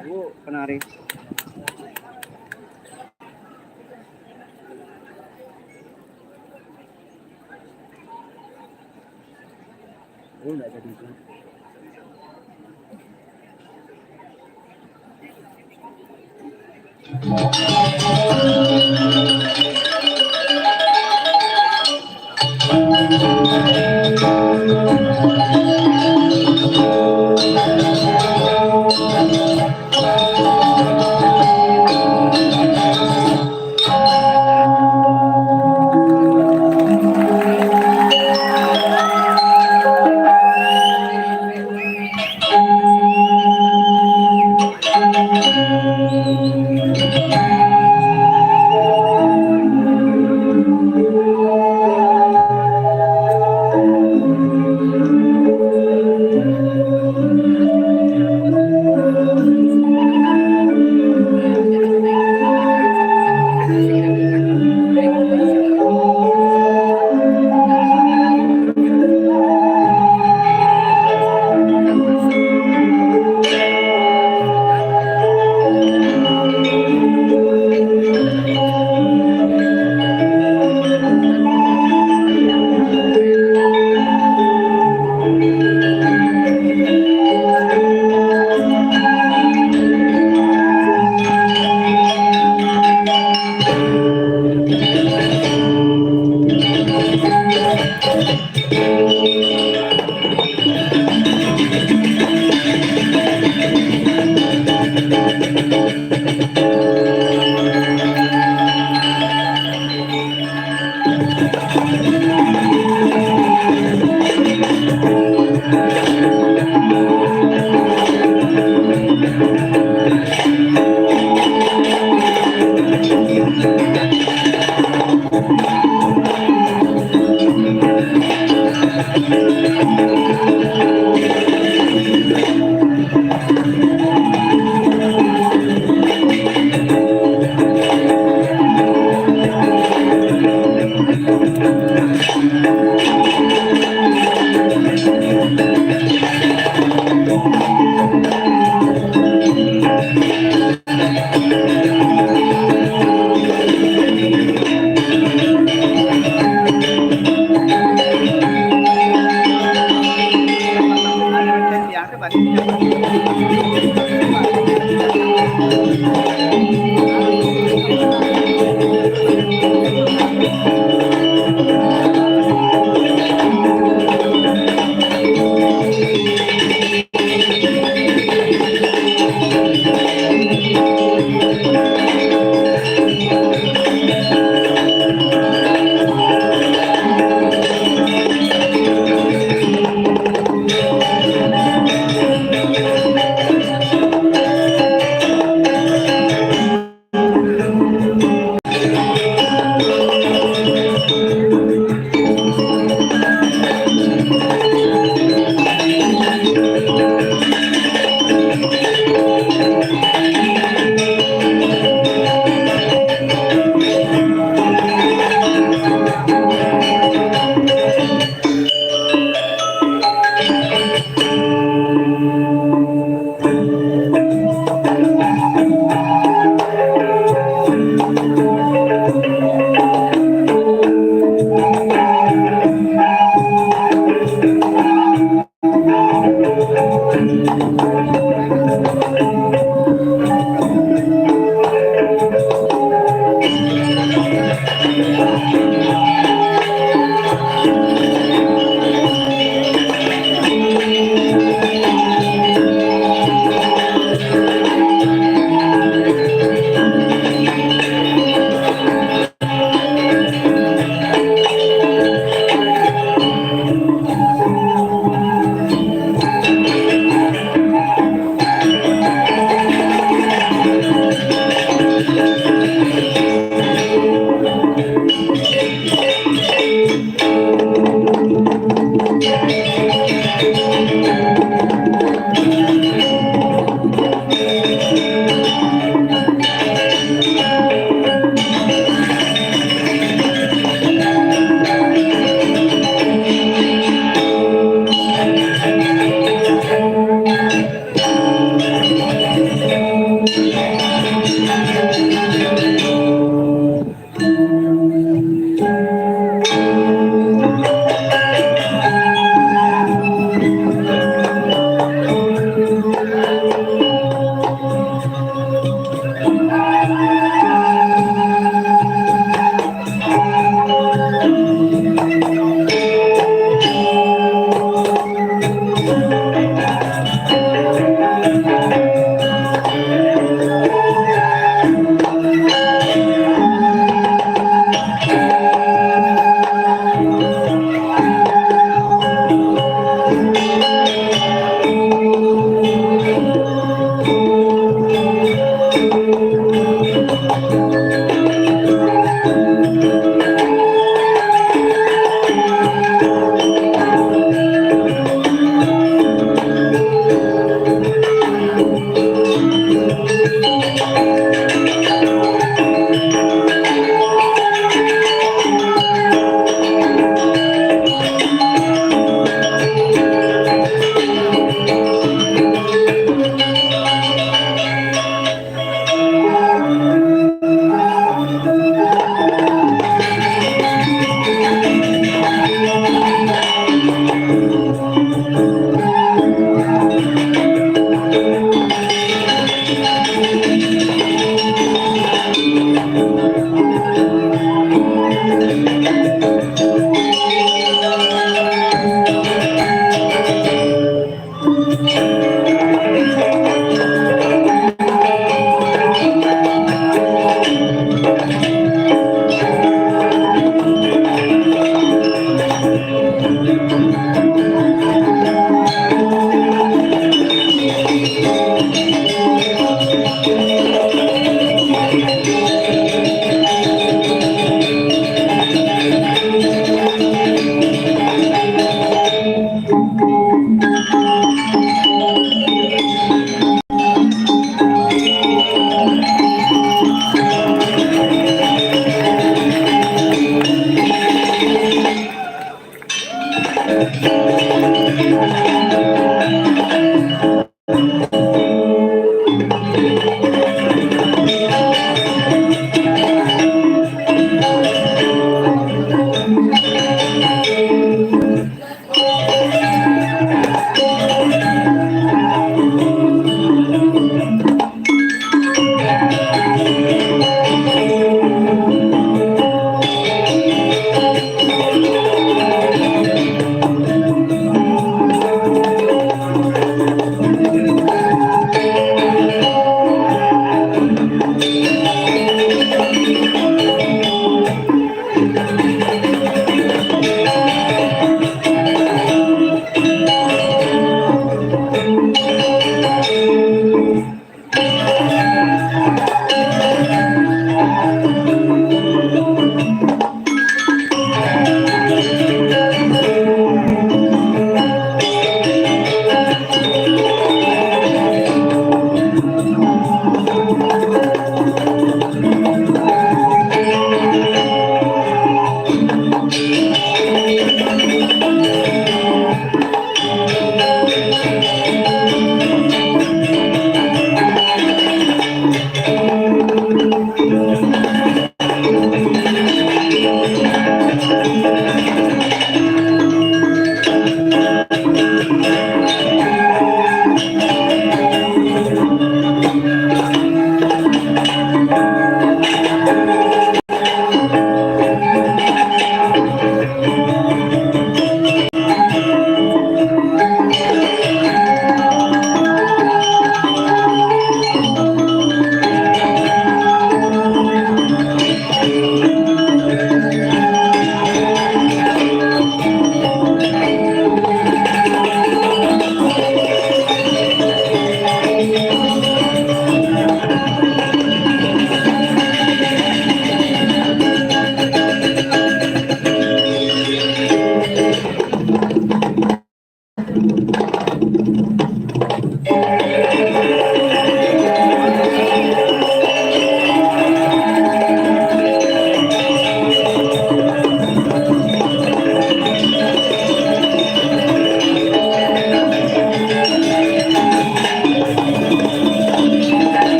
Aku penari. Oh, nggak jadi itu.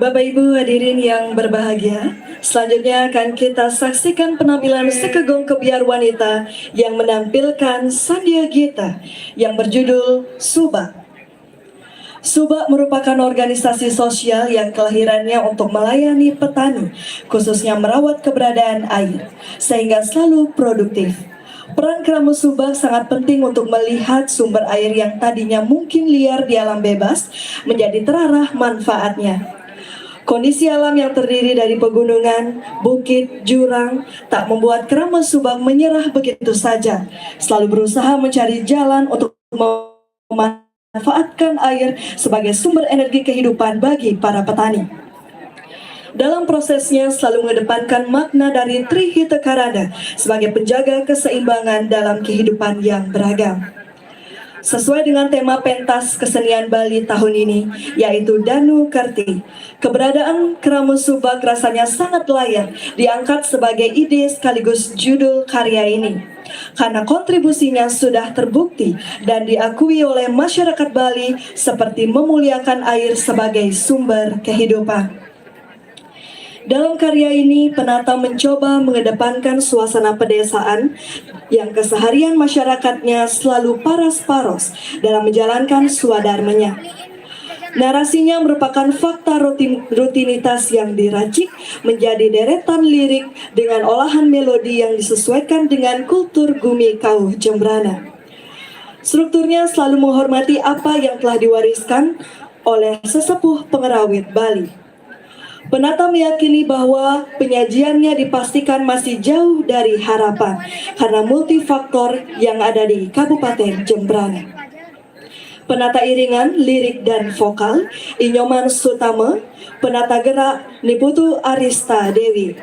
Bapak Ibu hadirin yang berbahagia, selanjutnya akan kita saksikan penampilan Sekegong Kebiar Wanita yang menampilkan Sandia Gita yang berjudul Subak. Subak merupakan organisasi sosial yang kelahirannya untuk melayani petani, khususnya merawat keberadaan air, sehingga selalu produktif. Peran Kerama Subak sangat penting untuk melihat sumber air yang tadinya mungkin liar di alam bebas menjadi terarah manfaatnya. Kondisi alam yang terdiri dari pegunungan, bukit, jurang, tak membuat Kerama Subak menyerah begitu saja. Selalu berusaha mencari jalan untuk memanfaatkan air sebagai sumber energi kehidupan bagi para petani. Dalam prosesnya selalu mengedepankan makna dari Tri Hita Karana sebagai penjaga keseimbangan dalam kehidupan yang beragam. Sesuai dengan tema pentas kesenian Bali tahun ini, yaitu Danu Kerti, keberadaan Kerama Subak rasanya sangat layak diangkat sebagai ide sekaligus judul karya ini. Karena kontribusinya sudah terbukti dan diakui oleh masyarakat Bali seperti memuliakan air sebagai sumber kehidupan. Dalam karya ini, penata mencoba mengedepankan suasana pedesaan yang keseharian masyarakatnya selalu paras-paros dalam menjalankan swadarmanya. Narasinya merupakan fakta rutin, rutinitas yang diracik menjadi deretan lirik dengan olahan melodi yang disesuaikan dengan kultur Gumi Kauh Jembrana. Strukturnya selalu menghormati apa yang telah diwariskan oleh sesepuh pengerawit Bali. Penata meyakini bahwa penyajiannya dipastikan masih jauh dari harapan karena multifaktor yang ada di Kabupaten Jembrana. Penata iringan, lirik, dan vokal, Inyoman Sutama. Penata gerak, Niputu Arista Dewi.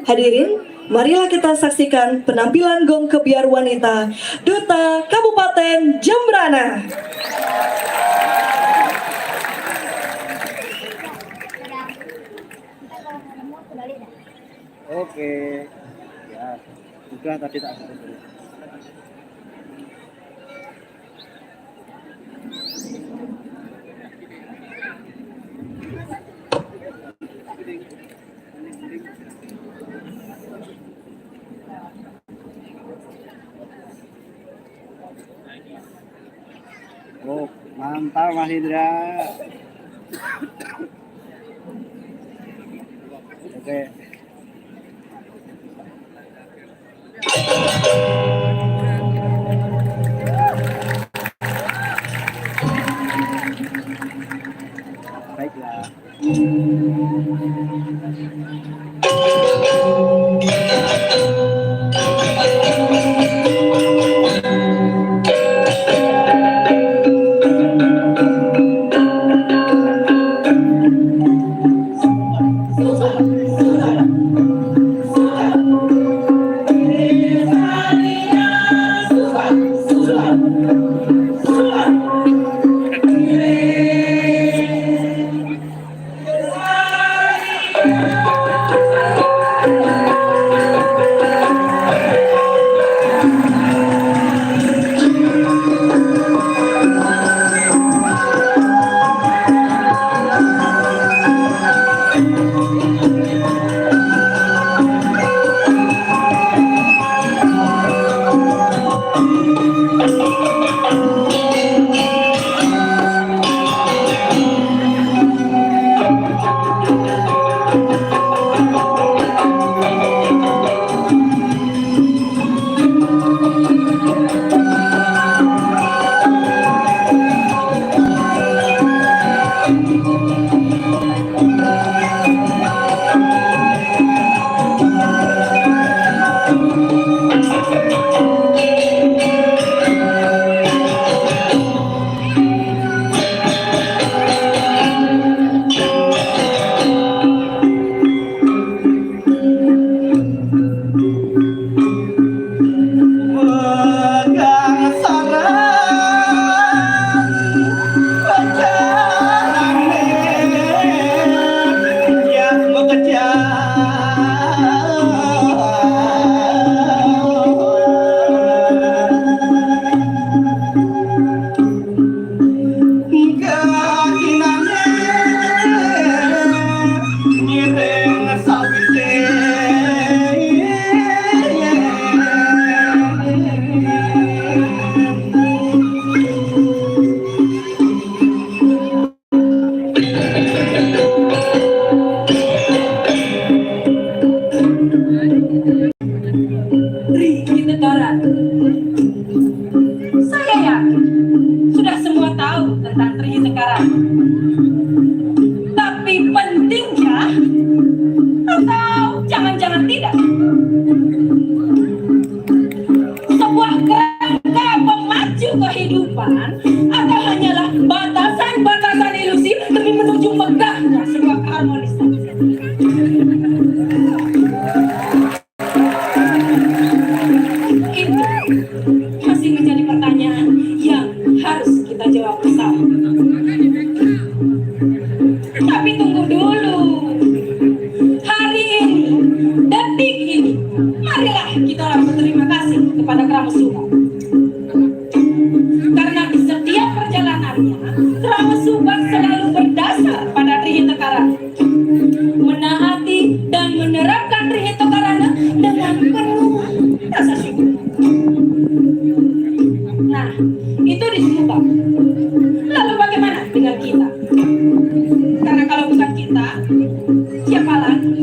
Hadirin, marilah kita saksikan penampilan gong kebiar wanita Duta Kabupaten Jembrana. Oke. Ya, sudah tadi tak sebut. Oh, mantap, Mas Indra. Oke. Baiklah. Karena kalau bukan kita, siapa lagi?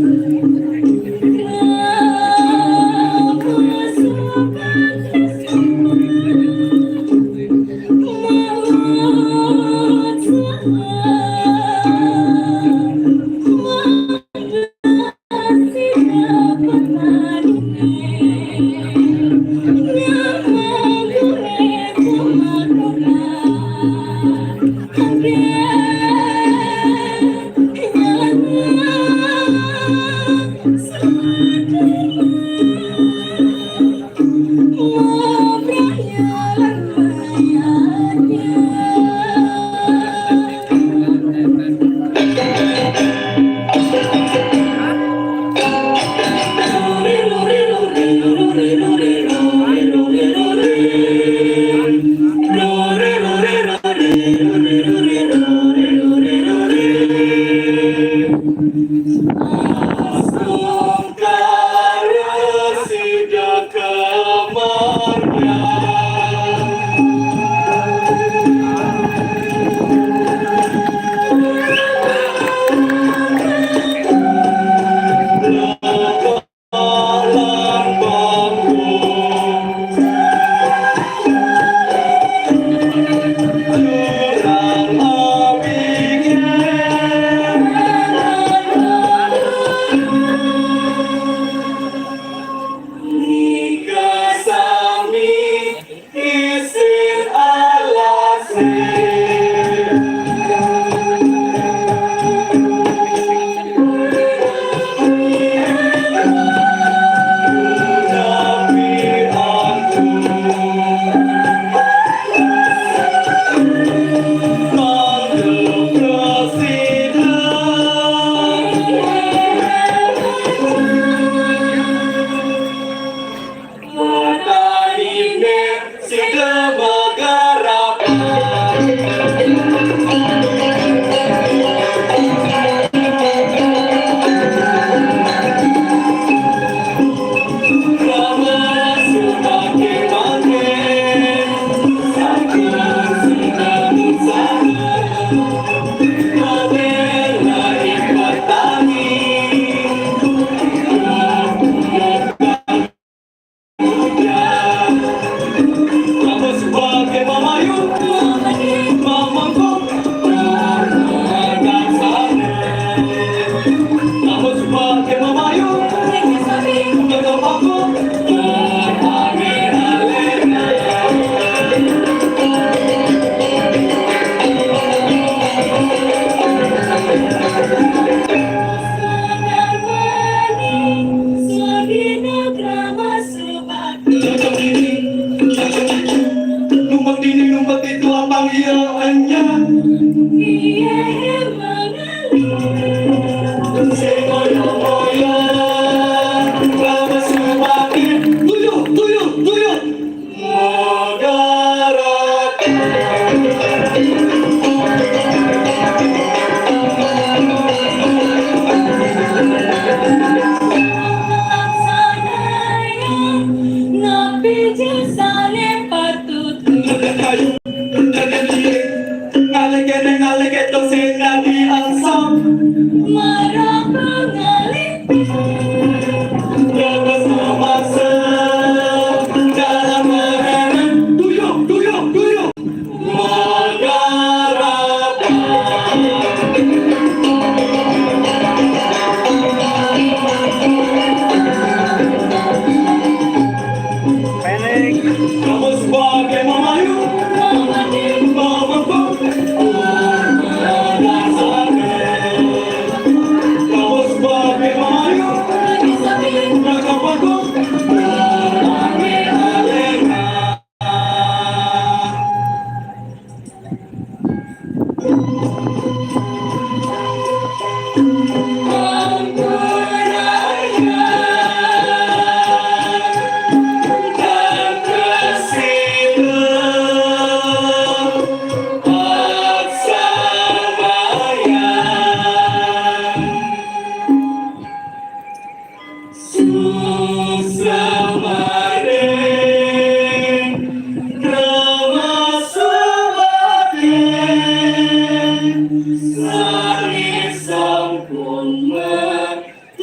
Sami sampun matulung.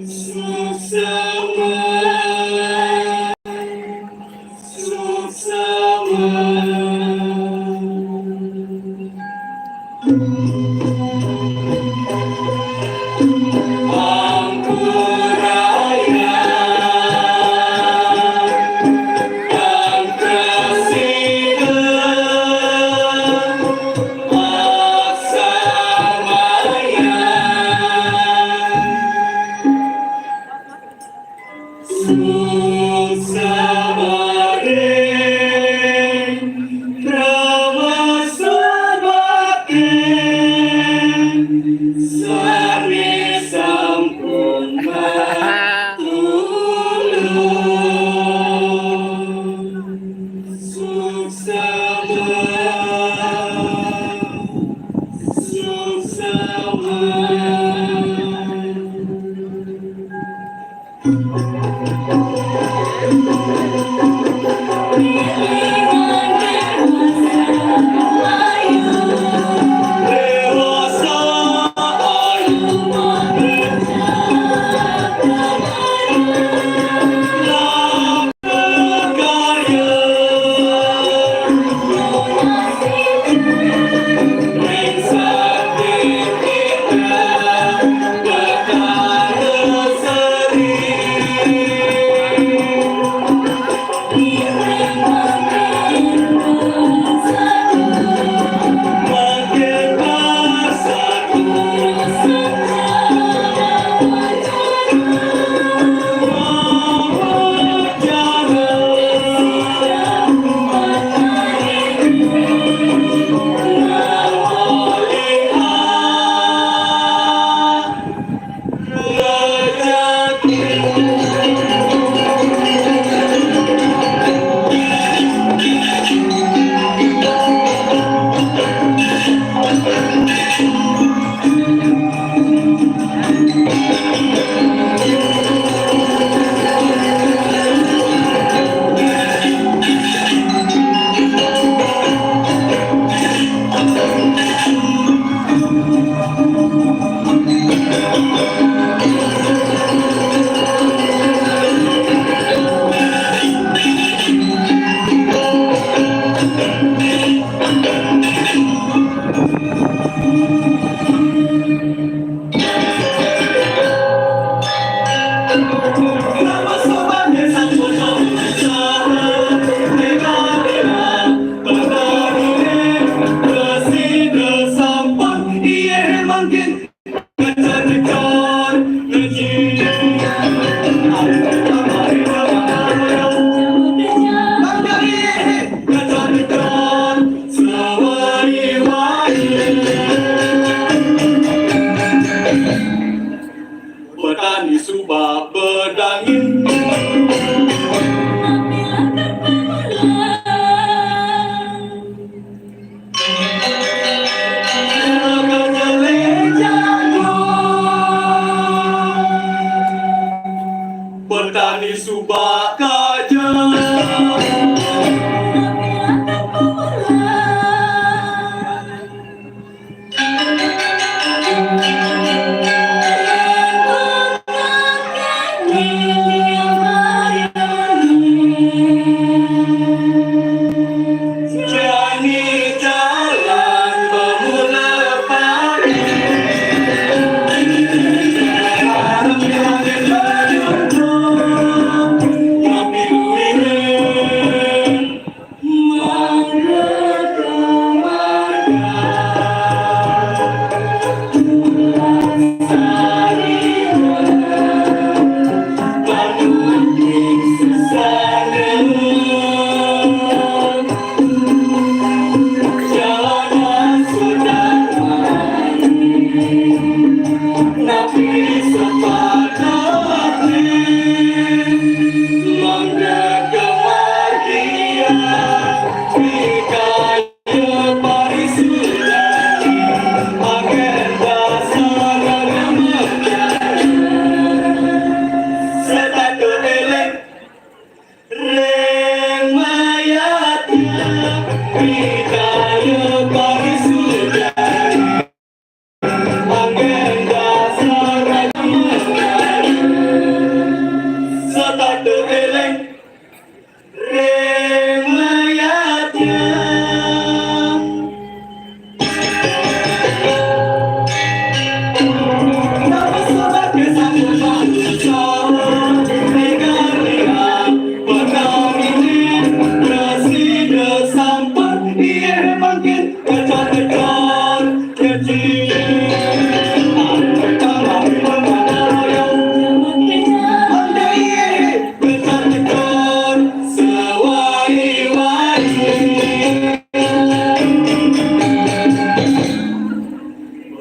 Suksema. Suksema. Ampuraya. Angkasida. Aksamaya. Suksabare, Rama Sabakti, sami sampun matulung. Suksama, suksama.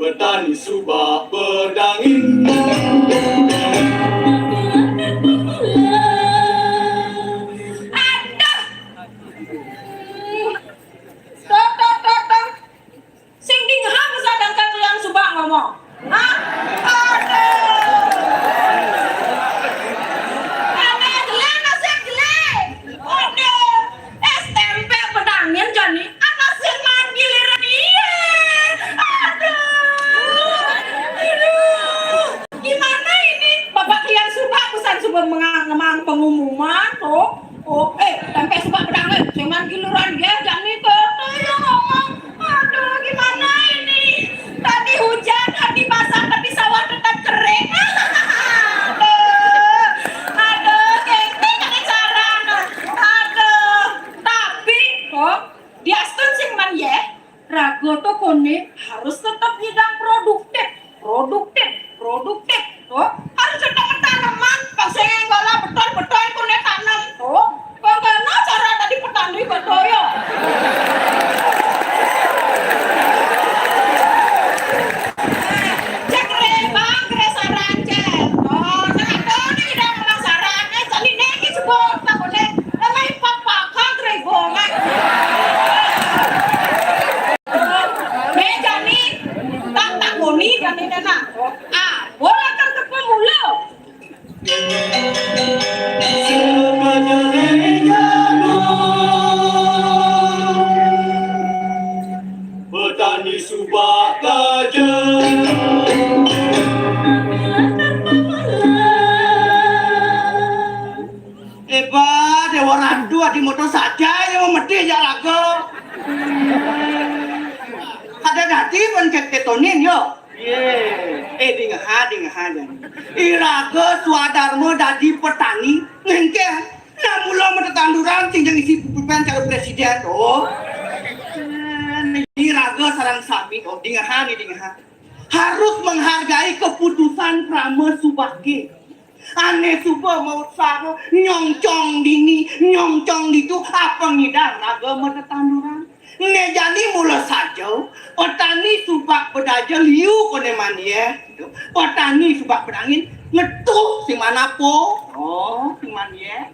Petani suba bedangin. Aduh. Tuh, tuh, tuh, tuh. Sing dingehang sadangkan tulang suba ngomong. Hah? Aduh. Anak jelek, nasib jelek. Aduh. Es tempe bedangin jani. Anak sing maan giliran iye. Aduh. Aduh. Gimana ini? Bapak kalian suba, pesan suba mengang, mengang pengumuman, tuh. Oh, eh, tempe suba bedangin. Sing maan giliran iye, jani tuh. Tuh, ya ngomong. Aduh, gimana ini? Tadi hujan, tadi basah, tapi sawah tetap kering. Aduh, aduh, kengkeng ada cara. Aduh, tapi, kok, diastun sing maan iye, raga to koné harus tetap nyidang produktif, produktif, produktif. Tuh, harus ada tanaman, pas saya nggak lah beton-beton koné tanam. Tuh, bagaimana cara tadi petani betul ya? Cek re, Bang, re saran, cek. Oh, cek ada nih, udah ngomong saran. Eh, jadi nih, ini sebut, tak boleh. Emang papa kan re bongan. Nih, jani, tak, tak ngoni, jani, nana. Ah, bola kan ke pemula. Petani suba kaja. Eba, Dewa Randu, adi moto saja ya medih ya raga. Kada dadi pun ketonin yo. Ye. Eh, dingeha, dingeha, jan. Iraga swadarma dadi petani, ngengkeh. Nah, mula matetanduran, sing jang isi pulpen calon presiden, oh. Iraga sareng sami, oh, dingeha ni, dingeha. Harus menghargai keputusan krama subake. Ané suba mautsaha nyongcong dini, nyongcong ditu, apa ngidang raga matetanduran. Né jani mula saja, petani subak bedaja liu koné maan yé, gitu. Petani subak bedangin ngetuh sing maan apa. Oh, sing maan yé.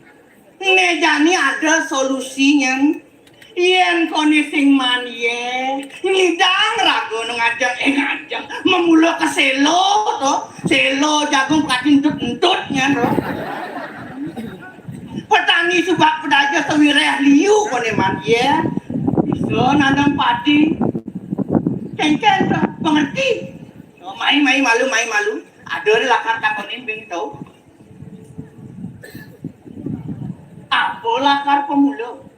Né jani ada solusinya. Yén koné sing maan yé, ngidang raga nu ngajeng, eh, ngajeng, memula ka sélo to. Sélo jagung pati entut-entutnya to. Petani subak pedaja sawiréh liu koné maan yé. Bisa nanam padi. Kéngkén to, mengerti. Oh, mai, mai malu, mai malu. Ada lakar takonin bing tau. Apa lakar pemula?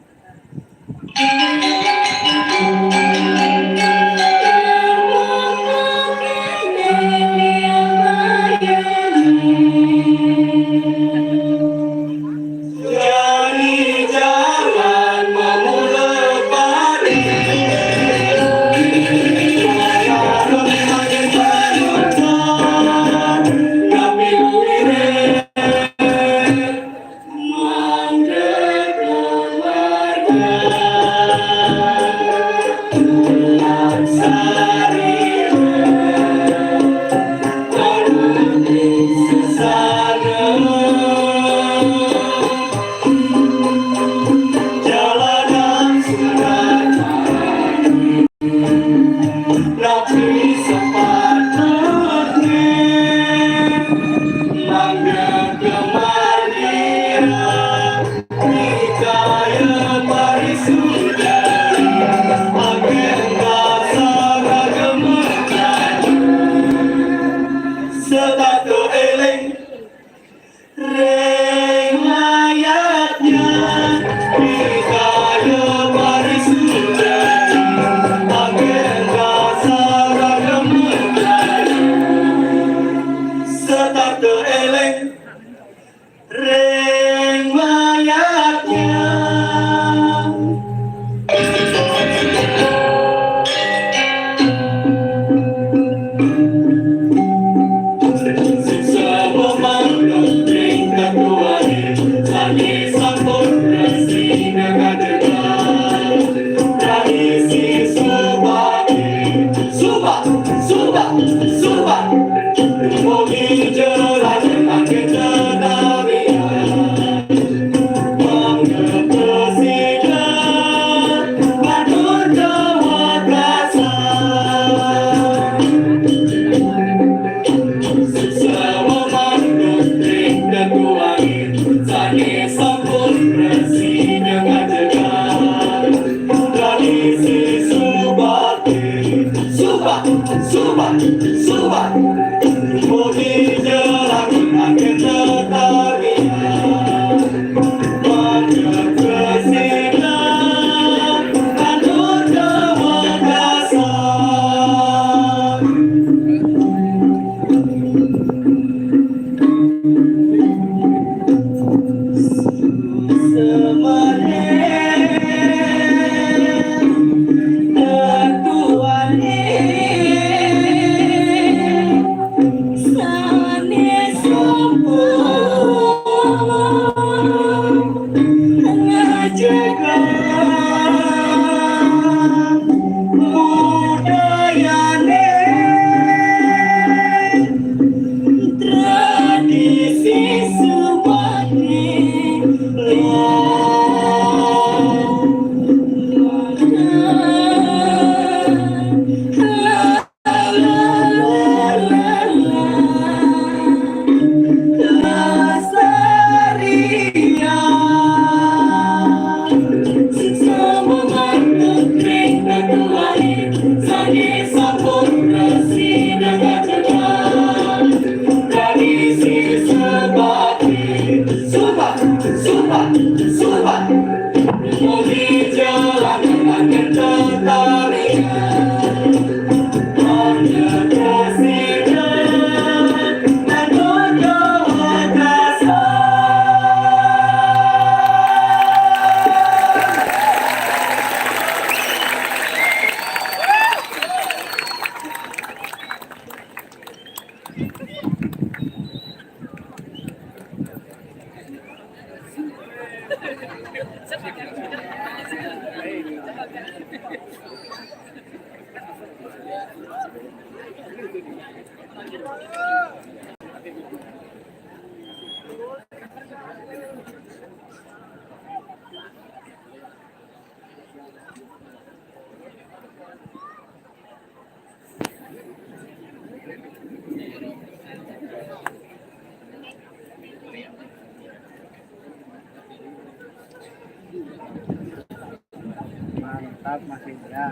Mantap, masih muda.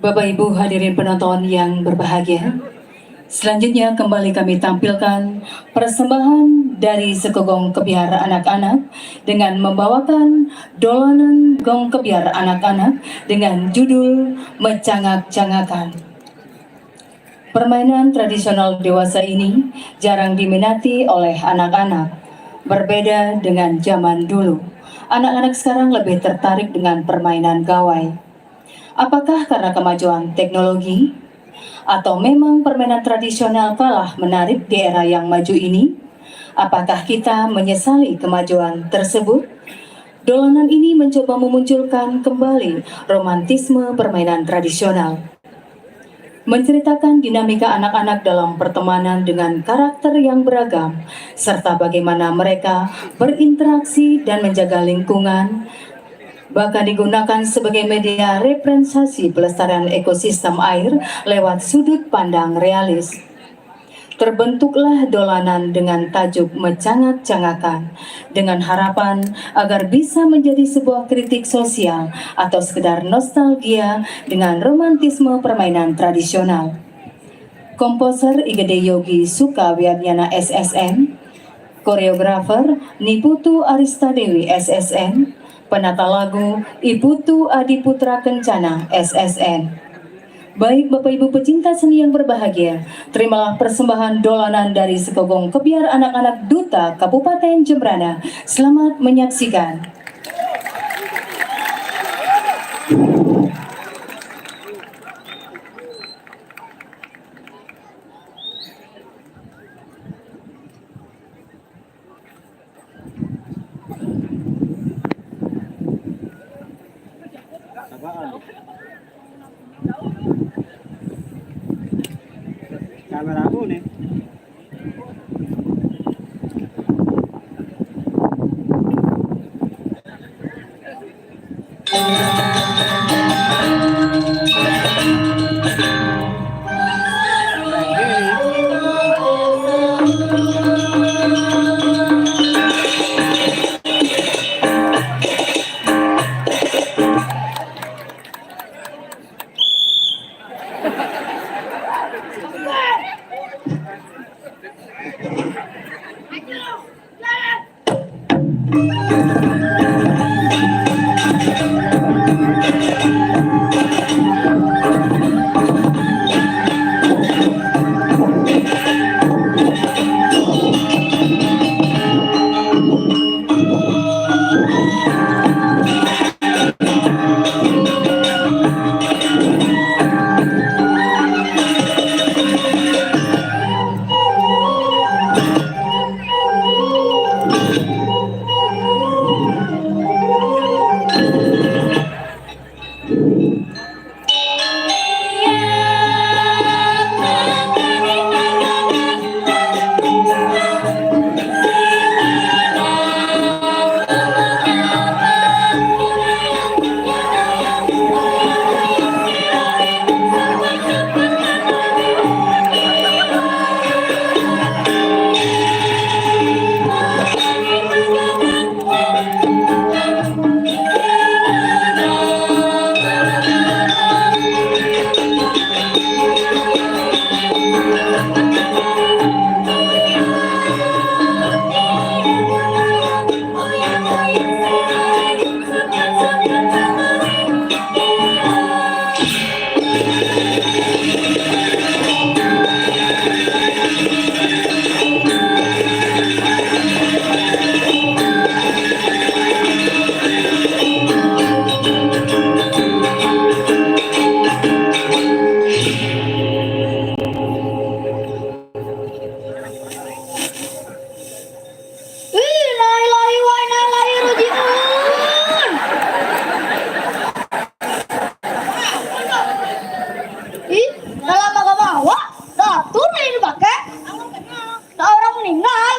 Bapak Ibu hadirin penonton yang berbahagia, selanjutnya kembali kami tampilkan persembahan dari Sekogong Kebyar Anak-anak dengan membawakan dolanan gong kebyar anak-anak dengan judul Mecangak-cangakan. Permainan tradisional dewasa ini jarang diminati oleh anak-anak. Berbeda dengan zaman dulu, anak-anak sekarang lebih tertarik dengan permainan gawai. Apakah karena kemajuan teknologi? Atau memang permainan tradisional kalah menarik di era yang maju ini? Apakah kita menyesali kemajuan tersebut? Dolanan ini mencoba memunculkan kembali romantisme permainan tradisional, menceritakan dinamika anak-anak dalam pertemanan dengan karakter yang beragam, serta bagaimana mereka berinteraksi dan menjaga lingkungan, bahkan digunakan sebagai media referensiasi pelestarian ekosistem air lewat sudut pandang realis. Terbentuklah dolanan dengan tajuk Mecangak-cangakan, dengan harapan agar bisa menjadi sebuah kritik sosial atau sekedar nostalgia dengan romantisme permainan tradisional. Komposer I G D Yogi Sukawiatnyana S S M, koreografer Niputu Aristadewi S S M, penata lagu Iputu Adi Putra Kencana S S M. Baik Bapak Ibu pecinta seni yang berbahagia, terimalah persembahan dolanan dari Sekogong Kebyar Anak-anak Duta Kabupaten Jembrana. Selamat menyaksikan. Ih, innalillahi wa inna ilaihi raji'un. Ih, dalam agama awak, datuk ni dipakai. Nah, orang meninggal.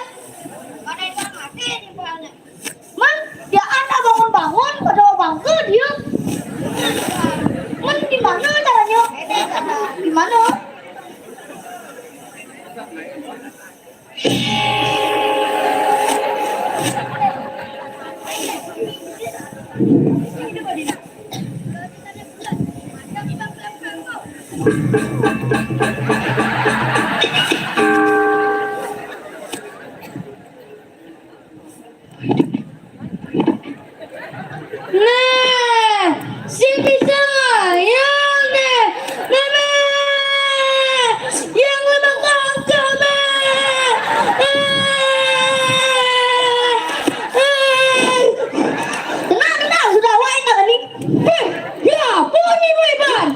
Man, dia anak bangun-bangun, pada bangka dia. Man, di mana caranya? Di mana? Nah, si pisang ayam nih. Nah, nah. Yang lemah kangkang, nah. Ah, ah. Tenang, tenang, sudah awak yang tak tadi. Heh, ya, apa ni, Iban?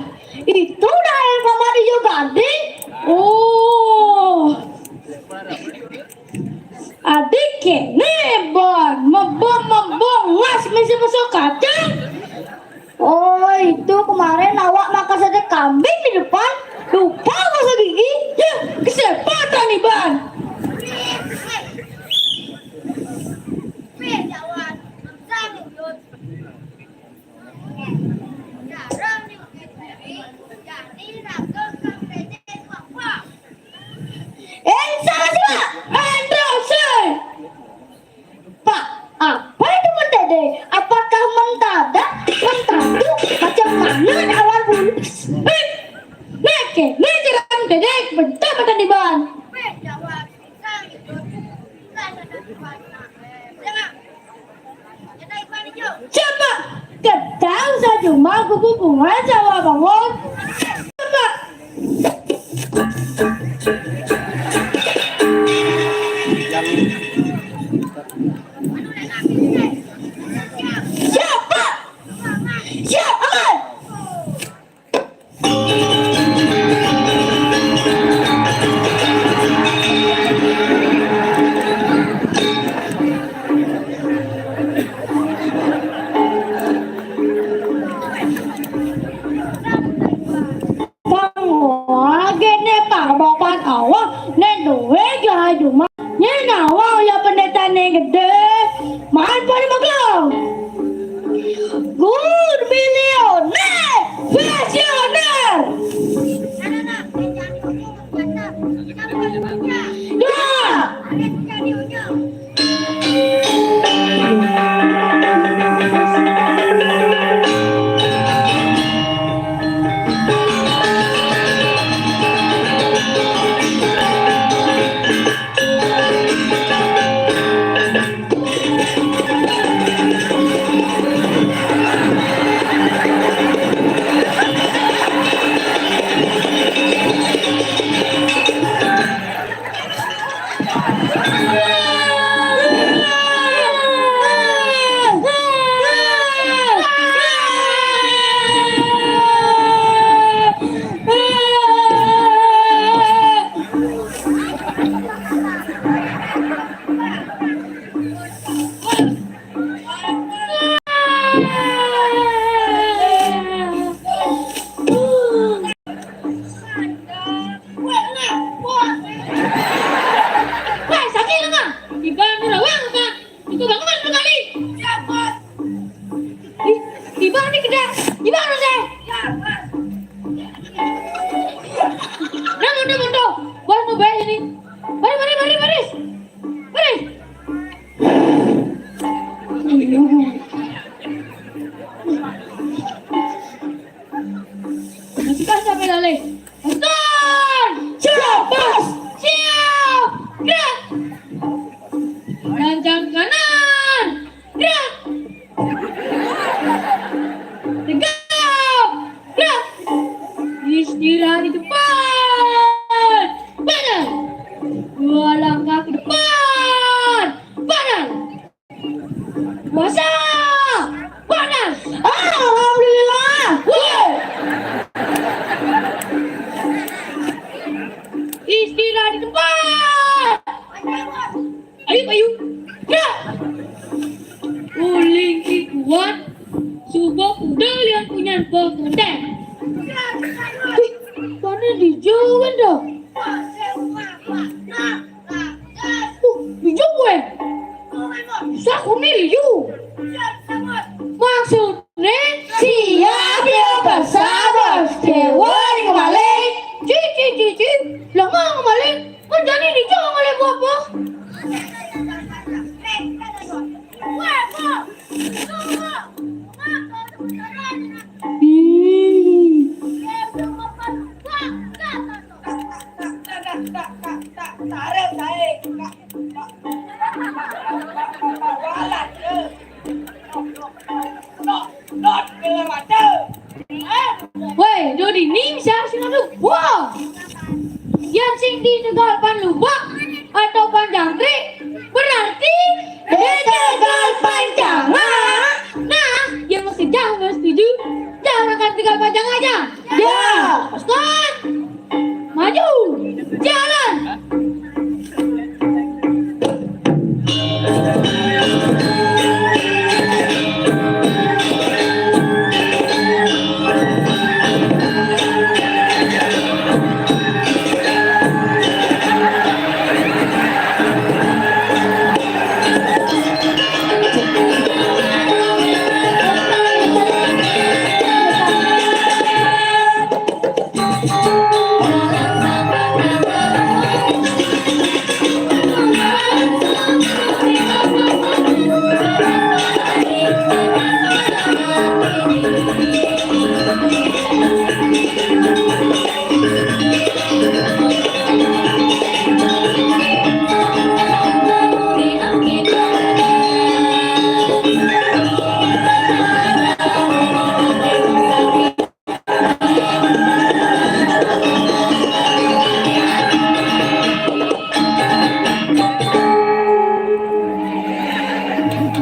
Itu dah yang sama dia juga, Ding. Oh. Adik kene, Bon. Mebong, mebong, ngas misi masuk kacang. Oh, itu kemarin awak makan sate kambing di depan. Lupa gosok gigi. Ya, kesempatan nih, Ban. Eh, salah sila. Endorse. Pak, apa itu mentede? Apakah mentadak, mentadu? Macam mana awal bulu? Eh, neke, neke ram dedek, bentar mata di ban. Cepat, ketang saja mah kuku bunga Jawa bangun. Cepat. Siapa? Siapa? Bang, wah, gene, Pak, bapak awak. Nek duwe gawe cuma, nyen nawang ya pendetane gede. Man pada maglong. Good millionaire, visioner. Dua. Wah, sakit, Kak. Ibarat rawang, Kak. Itu bangunan sekali. Ibarat nih, kedar. Ibarat, saya. Nah, mundur, mundur. Bos mau bayar ini. Mari, mari, mari, mari. Mari. Masukkan sampai lalai. Pasukan! Siap, bos! Siap! Gerak! Kencang kanan! Gerak! Tegap! Gerak! Istirahat di tempat! Panas! Dua langkah ke depan! Panas! Puasa! Panas! Alhamdulillah! Wuh! Istirahat di tempat! Ayo, ayo! Gerak! Uling ikuan, subuh udah lihat punya bos konten. Wih, mana di jauhan dah? Uh, di jauh, eh. Bisa aku nih, yu. Maksudnya, siap ya, Pak Sabas. Dewa di kembali. Ci, ci, ci, ci. Lah, nggak kembali. Kan jadi di jauh oleh apa? Ih. Woi, Dodi ning siap sing anu. Wah. Yang sing di tegal pan lubak atau pan jangkrik berarti di tegal panjang. Nah, yang mau setuju, jangan kan tegal panjang aja. Ya. Stop. Maju. Jalan.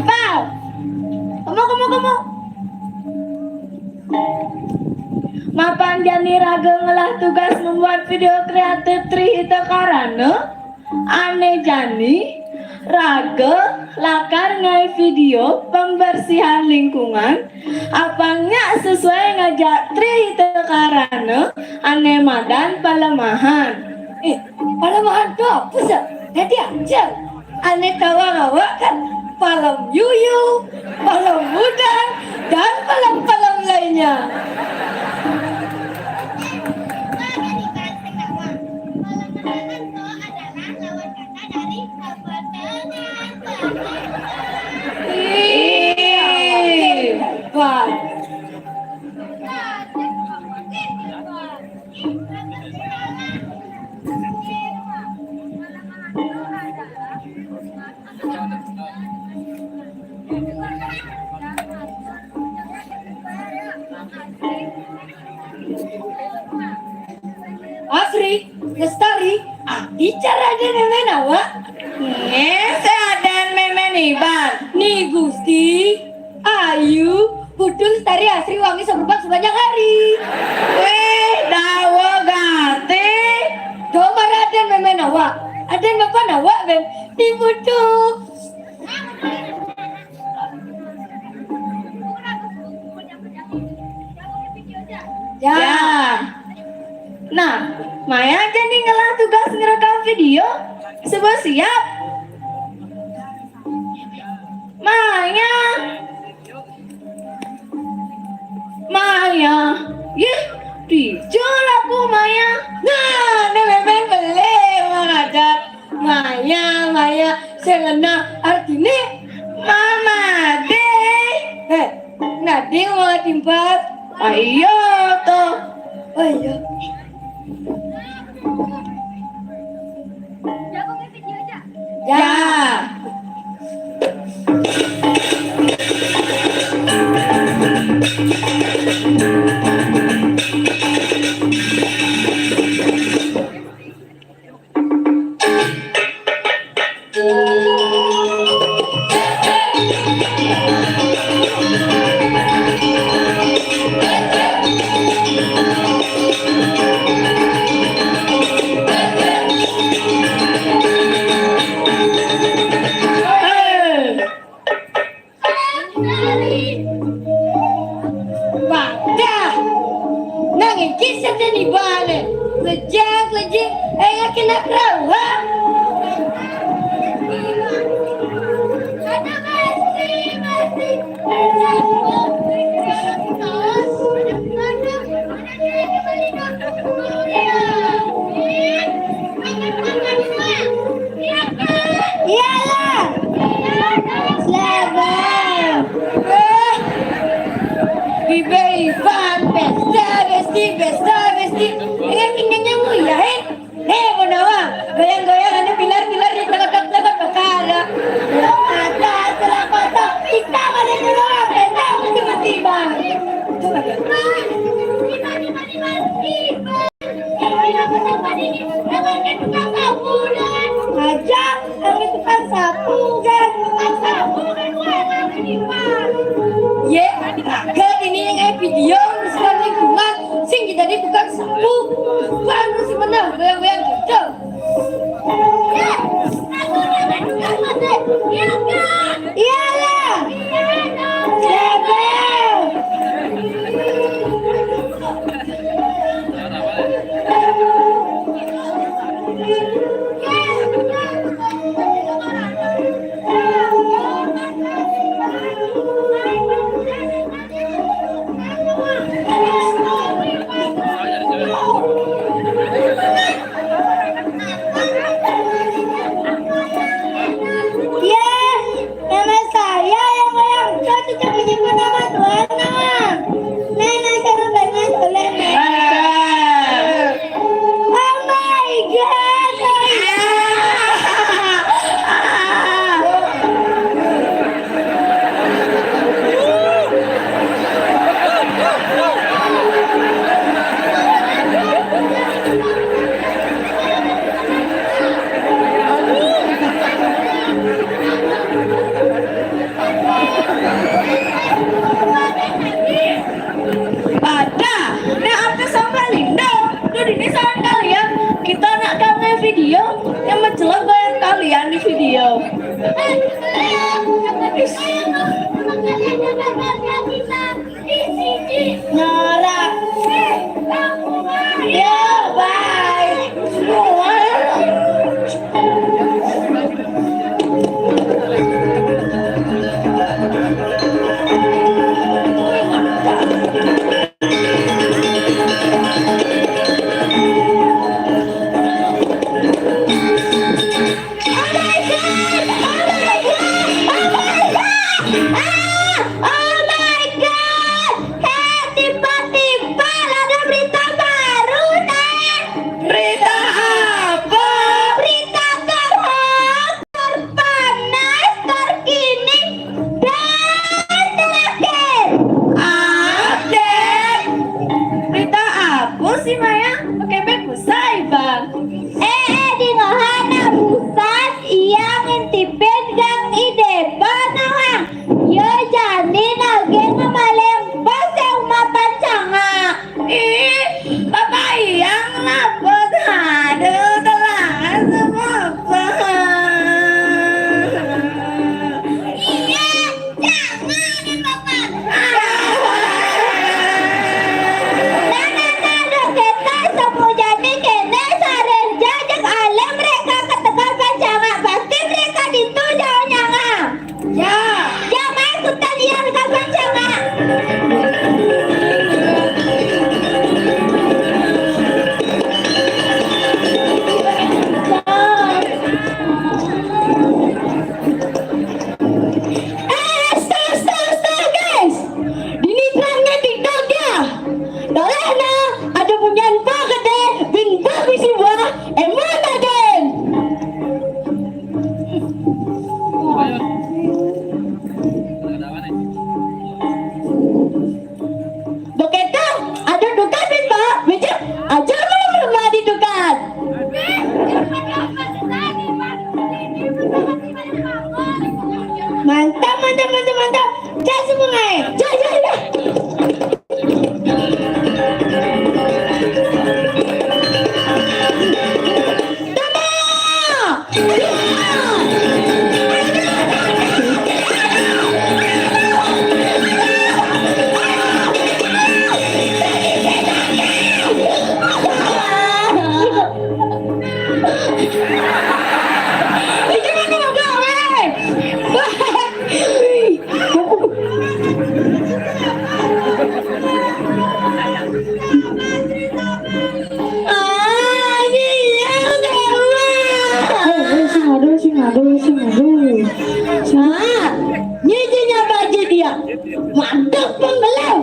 Pau. Kamu, kamu, kamu. Mapan jani raga ngelah tugas membuat video kreatif Tri Hita Karana. Ane jani, raga lakar ngae video pembersihan lingkungan, apang nyak sesuai ngajak Tri Hita Karana ane madan pelemahan. Eh, palem hantu apa sih? Tadi aja. Aneh tawang awak kan palem yuyu, palem udang, dan palem-palem lainnya. Ih, hebat. Asri, Lestari, adi cara aden memen awak? Nggih, seadan memen iban. Ni Gusti, ayu, Putu, Lestari, Asri, Wangi, Sabrubak, Sabanjang Hari. Wih, dawa gati. Do mara aden memen awak. Aden memen awak, Ben. Ni Putu. Ya. Ya. Nah, maya jani ngelah tugas ngerekam video. Suba siap? Maya. Maya. Yeh, dija laku maya. Nah, ne memen beli, Mang Adat. Maya, maya, sing ngena artine Mama Ade. Eh, Nade mau timpal? Ayo to. Oh iya. Ya. Padah. Nang iki sedeni bale. Lejak, lejik, eh, kena kerauhan. Iyalah. Sabar. Eh, Bibe Ivan, pesta, besti, pesta, besti. Ingat tinggal nyamuk ya, eh? Eh, mau nawa. Goyang-goyang, ada pilar-pilar di tengah-tengah perkara. Mata, salah foto. Kita pada dulu, pesta, tiba-tiba. Tiba-tiba, tiba-tiba. Ajak, kami tukang sapu, kan? Tukang sapu, kan, gua yang lagi di rumah. Ye, raga ini yang kayak video, merusak lingkungan, sing jadi tukang sapu. Baru sih menang, goyang-goyang gitu. Ya, aku udah tukang sapu. Ya, kan? Iyalah. Iyalah. Sabar. Ya, nama saya yang goyang. Saya tidak menyebut nama Tuhan, nama. Nenek, saya pengen boleh, Nek. Oh my God. Pada, nek artis sampai Linda, tuh ini saran kalian, kita nak kami video yang mencelok bayar kalian di video. Nora. Ya, bye. Semua. Oh my God! Hei, tiba-tiba ada berita baru, Nek. Berita apa? Berita terhoax, terpanas, terkini, dan terakhir. Update. Berita apa sih, Maya? Pakai bek usai, Bang. Eh, eh, di ngohana busan, iya ngintipin gang ide, Bang, Noah. Yo jani nage ngemaleng pas yang mapan canga. Ih, Bapak Iyang lapet. Aduh, telangas semua, Pak. Iya, jangan, Bapak. Nah, nah, nah, aduh, kita semua jani kene sareng jajak alem mereka ketegal pancanga. Pasti mereka ditu jauh nyanga. Ya. Ya, mai ikutan iya ka pancanga. Eh, stop, stop, stop, guys. Dini terangnya TikTok ya. Dalehna ada punyan pa gede bin babi siwa emon aden. Begitu, ada tukar bin pa, bijak aja belum rumah ditukar. Mantap, mantap, mantap, mantap. Cak semua, eh. Cak, cak, cak. Ah, iya, udah, udah. Eh, eh, sing aduh, sing aduh, sing aduh. Ah, nyicinya baju dia. Mantap penggelam.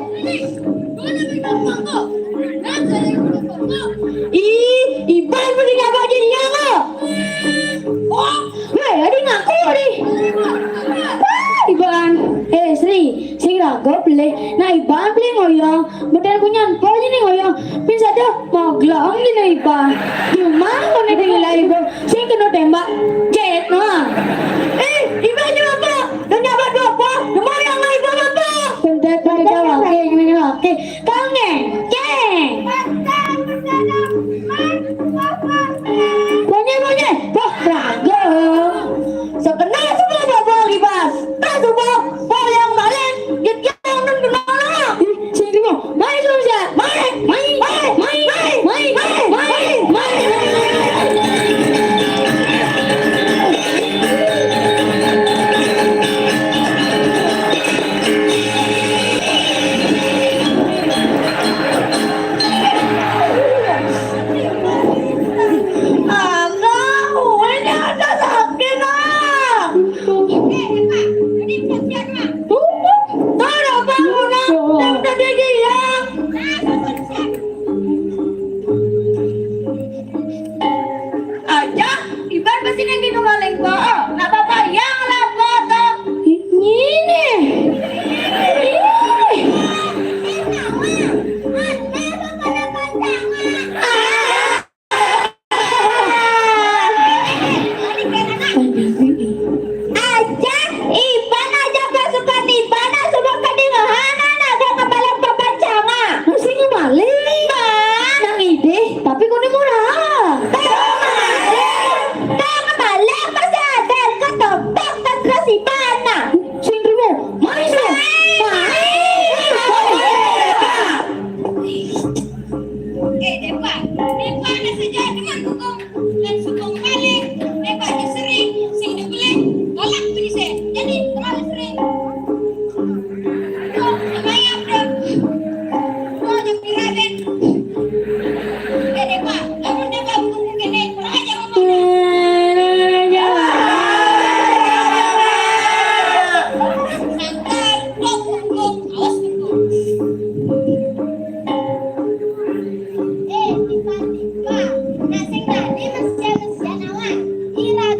Ih, Iban beli apa aja nyanga. Oh, weh, ada ngaku, deh. Wah, Iban. Eh, Sri, sing raga beli. Nah, Iban beli ngoyong. Model punyan pa aja nih ngoyong. Pin sada maglang gini, Iban. Gimana kau nih tinggal Iban? Sing kena tembak. Jet, nah. Eh, Iban nyapa? Dan nyapa dua apa? Gimana yang Iban apa? Bentar, bentar, oke, oke. Kangen, ceng. Bunyi, bunyi. Wah, raga. Sekenal semua bawa libas. Tak semua, bawa yang balik. Dia yang nun kenal. Ih, sing dulu. Mai, Susa. Mai, mai, mai, mai, mai, mai, mai, mai.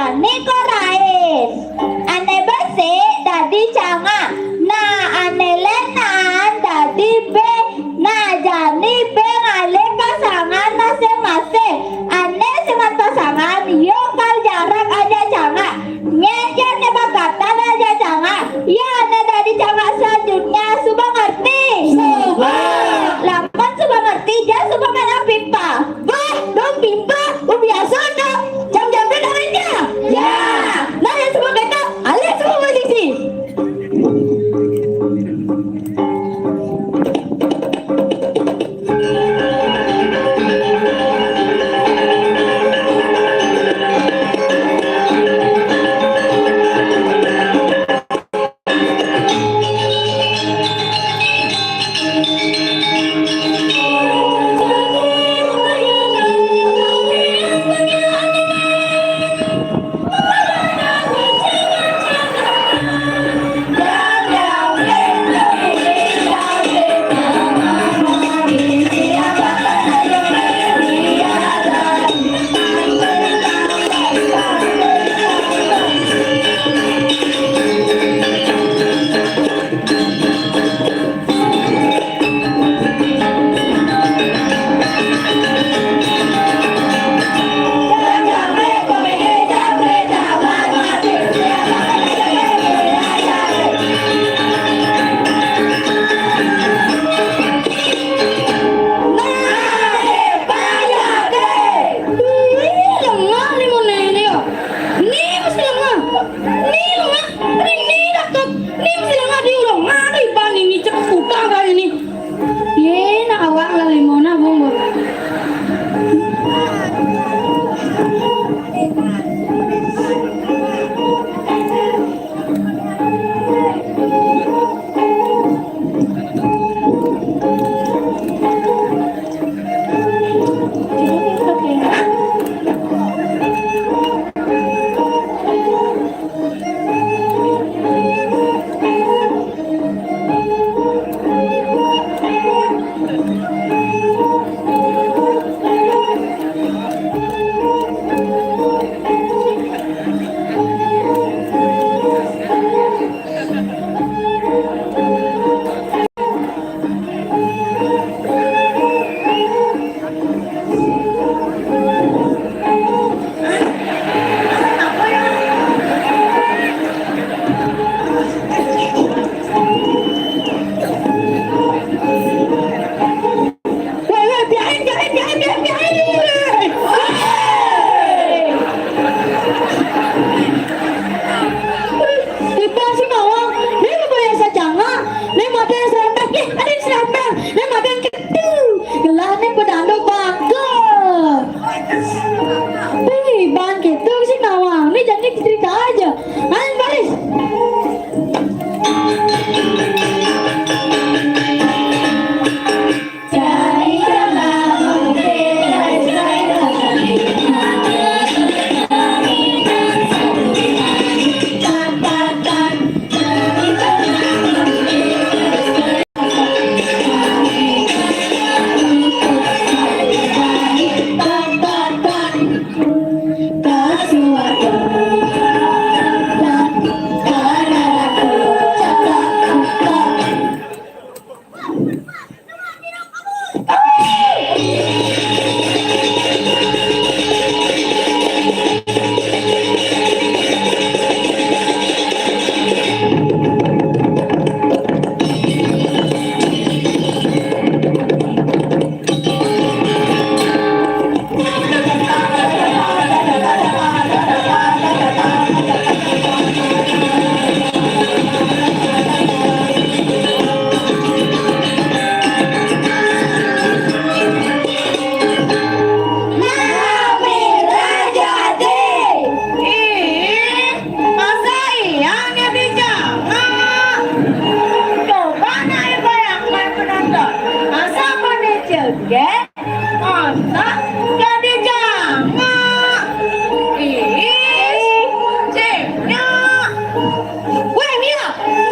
jani Korain. Ane besik dadi cangak. Nah, ane lenan dadi beng. Nah, jani beng alih pasangan masing-masing. Ane siman pasangan, yo kal jarak aja cangak. Nyen jani bakatan aja cangak. Yo ane dadi cangak selanjutnya, suba ngerti? Suba. Lamun suba ngerti, jan suba main pipa. Wah, dong pipa, ubiasa dong. Jam-jam dong main ya? Ya. Nah, yang suba kata, alih suba musisi. Ih, lengah ni mun ini, yo. Ni mesti lengah. Ni lengah. Ni, ni dakek. Ni mesti lengah di ulung. Mari bang ini cek utang kali ini. Ye, nak awak lah lima nak bungkus. Masa jadi jangak? Ih, cengnya. Weh, Mia.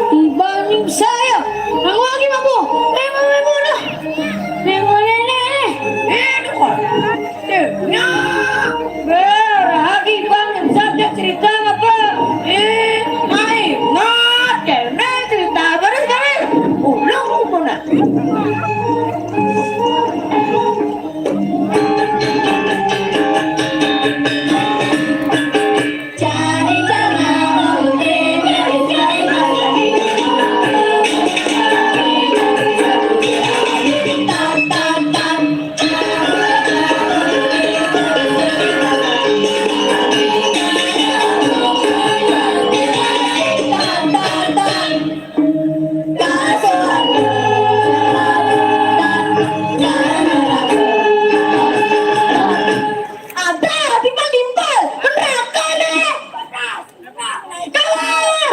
Ibang saya. Nang lagi mabuk. Memang memang dah. Memang nenek. Eh, tuh. Cengnya. Berarti Ibang yang sabda cerita apa? Eh, mai, ngat, kene cerita baru sekali. Ulang, ulang, ulang. Ada timpal-timpal, neraka deh. Kalah.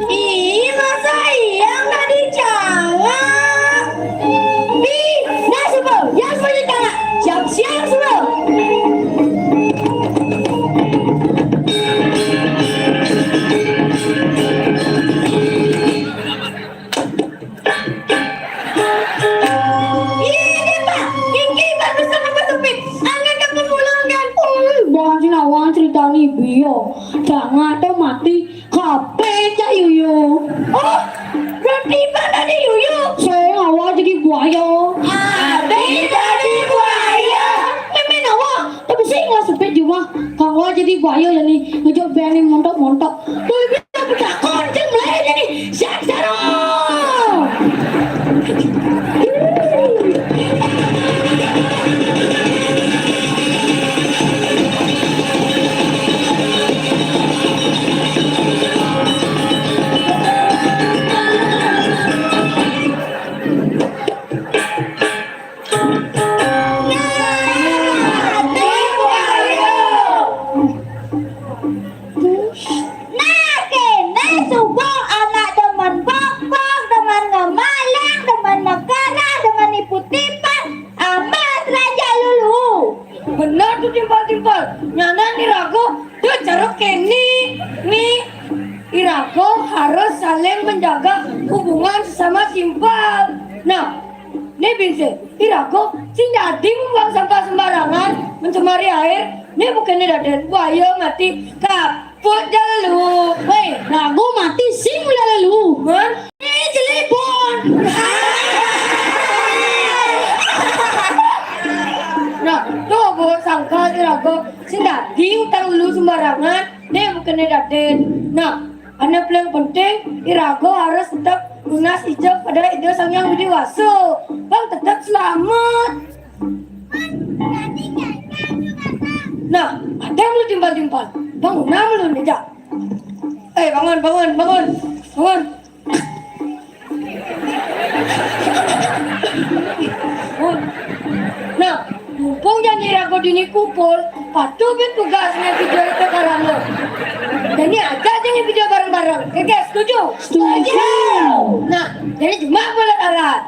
Ih, masa iya nggak dicangak? Ih, dah, sebel. Ya, sebel dicangak. Siap-siap, sebel. Iya, dia, Pak. Kiki baru sama Pak Supit. Angkat ke pemulung, kan? Hmm, bang, sing awal cerita nih, bio. Jangan tuh mati. Kape cak yuyu. Oh, berarti Pak tadi yuyu. Saya awal jadi buaya. Ade jadi buaya. Memang awal. Tapi saya nggak Supit juga. Kang awal jadi buaya ya nih. Ngejok band yang montok-montok. Tuh, Takon ceng mulai jadi siap sarung. Nah, kene suba anak demen bokbok, demen ngemalang, demen mekara, demen nipu-tipu, amat raja lulu. Bener tuh timpal-timpal. Nyana ni rago, dia cara kene. Ni, irago harus saling menjaga hubungan sesama timpal. Nah, ni bini, irago sing dadi membuang sampah sembarangan, mencemari air. Ni bukannya dadi buaya mati, kaput dah lalu. Weh, rago mati sing dah lalu. Hah? Ni jelibon. Nah, tuh, bu, sangkal irago sing dadi utang lulu sembarangan. Ni bukannya dadi. Nah, ane paling penting, irago harus tetap lunas ijo pada Ida Sang Hyang Widi Wasa. Bang tetap selamat. Nah, ada mulu timpal-timpal. Bangun, nah mulu nih, Jak. Eh, bangun, bangun, bangun. Bangun. Nah, mumpung janji rago dini kumpul, patuh bin tugasnya video itu karena. Jadi aja aja nih video bareng-bareng. Oke, setuju? Setuju. Nah, jadi cuma boleh alat.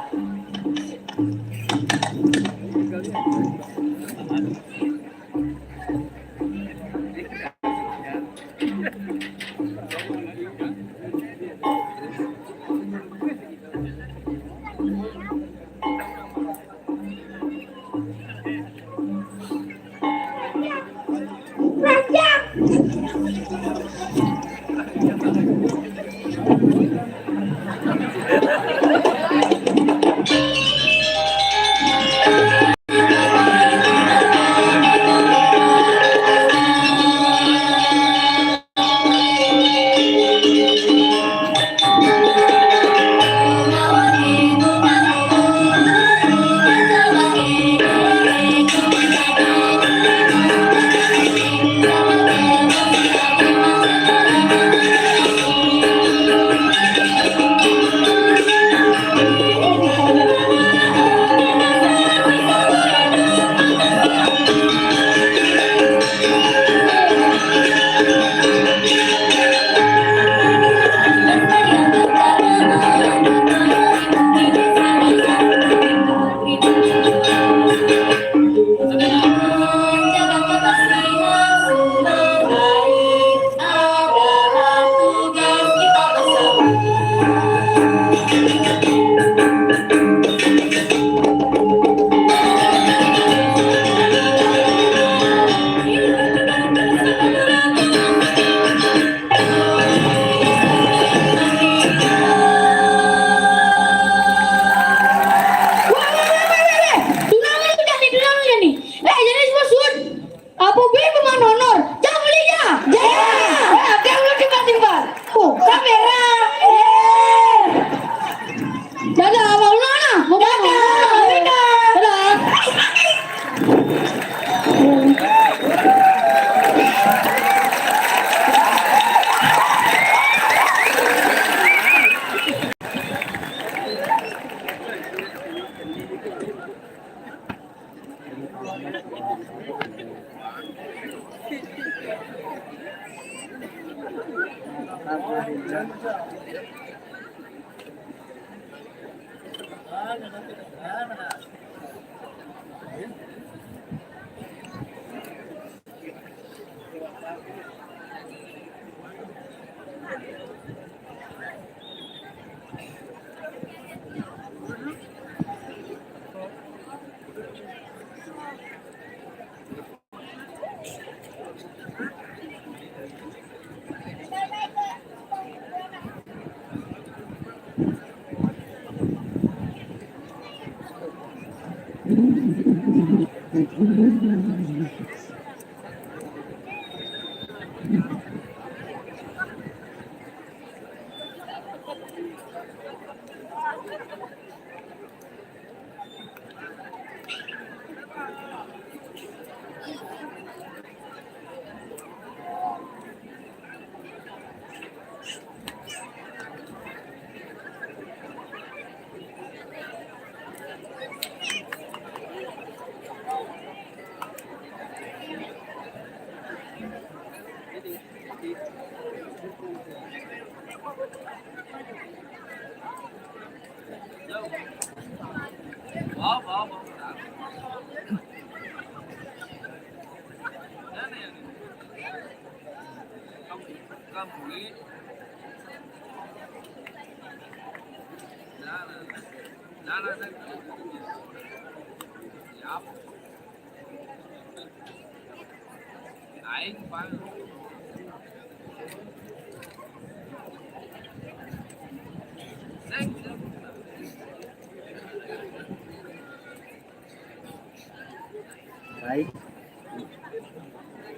Baik.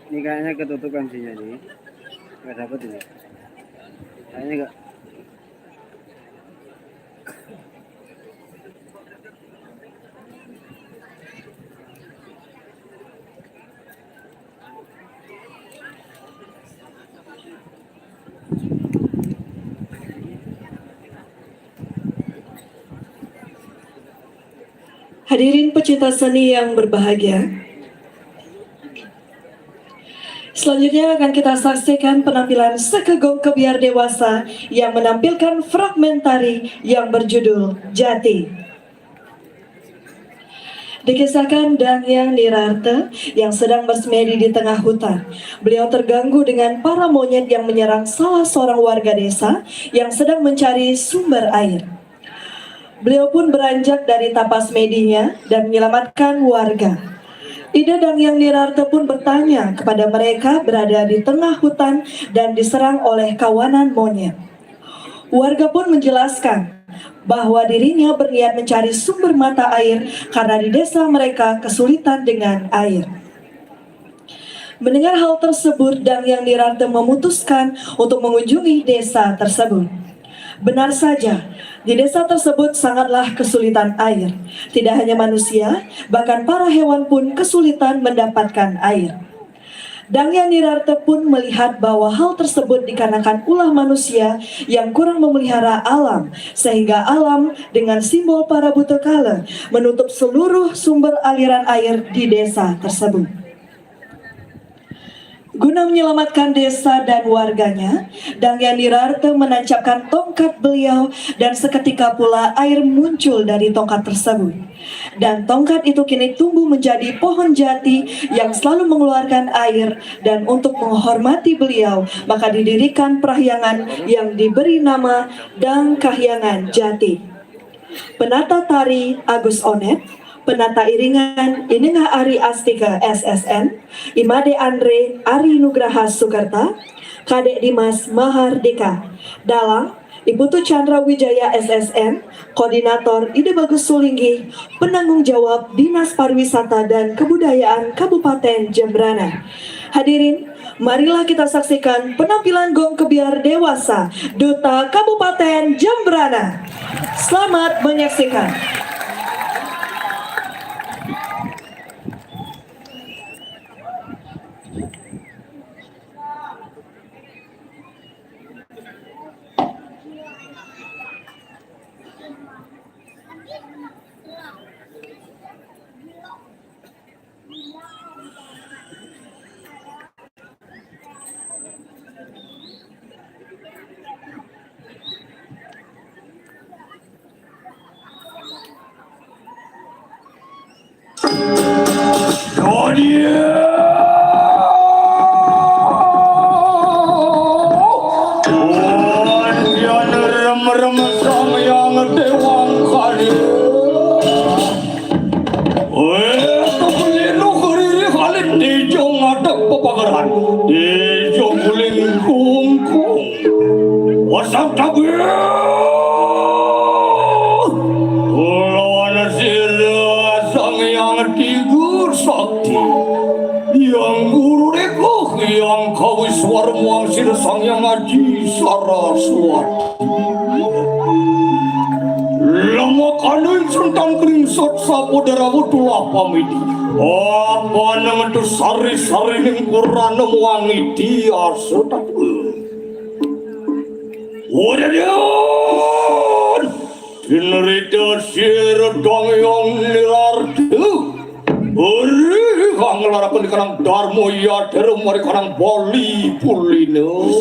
Ini kayaknya ketutupan sinyal ini. Nggak dapat ini. Kayaknya nggak. Hadirin pecinta seni yang berbahagia, selanjutnya akan kita saksikan penampilan Sekegong Kebyar Dewasa yang menampilkan fragmen tari yang berjudul Jati. Dikisahkan Dangyang Nirarte yang sedang bersemedi di tengah hutan. Beliau terganggu dengan para monyet yang menyerang salah seorang warga desa yang sedang mencari sumber air. Beliau pun beranjak dari tapas medinya dan menyelamatkan warga. Ida Dangyang Nirarte pun bertanya kepada mereka berada di tengah hutan dan diserang oleh kawanan monyet. Warga pun menjelaskan bahwa dirinya berniat mencari sumber mata air karena di desa mereka kesulitan dengan air. Mendengar hal tersebut, Dangyang Nirarte memutuskan untuk mengunjungi desa tersebut. Benar saja, di desa tersebut sangatlah kesulitan air. Tidak hanya manusia, bahkan para hewan pun kesulitan mendapatkan air. Dangyang Nirarte pun melihat bahwa hal tersebut dikarenakan ulah manusia yang kurang memelihara alam, sehingga alam dengan simbol para buta kala menutup seluruh sumber aliran air di desa tersebut. Guna menyelamatkan desa dan warganya, Dangyang Nirarte menancapkan tongkat beliau dan seketika pula air muncul dari tongkat tersebut. Dan tongkat itu kini tumbuh menjadi pohon jati yang selalu mengeluarkan air, dan untuk menghormati beliau, maka didirikan perahyangan yang diberi nama Dang Kahyangan Jati. Penata tari Agus Onet, penata iringan Inengah Ari Astika S S N, Imade Andre Ari Nugraha Sukerta, Kadek Dimas Mahardika. Dalang, Iputu Chandra Wijaya S S N, Koordinator Ida Bagus Sulinggi, penanggung jawab Dinas Pariwisata dan Kebudayaan Kabupaten Jembrana. Hadirin, marilah kita saksikan penampilan Gong Kebyar Dewasa, Duta Kabupaten Jembrana. Selamat menyaksikan. Ijo guling kungkung. Wasang tabir. Lawan sira Sang Hyang Tiga Sakti. Hyang Guru Rekuh, Hyang Kawiswar muang sira Sang Hyang Aji Saraswati. Lemakaning sentang kringsot sapa darawa tulah pamidi. Apa nang tu sari-sari ning kurana muang iti asa tak. Udah dia. Dinrita sira dong yong nilardu. Uri kang larapan di kanang darmo ya derum mari kanang boli pulino.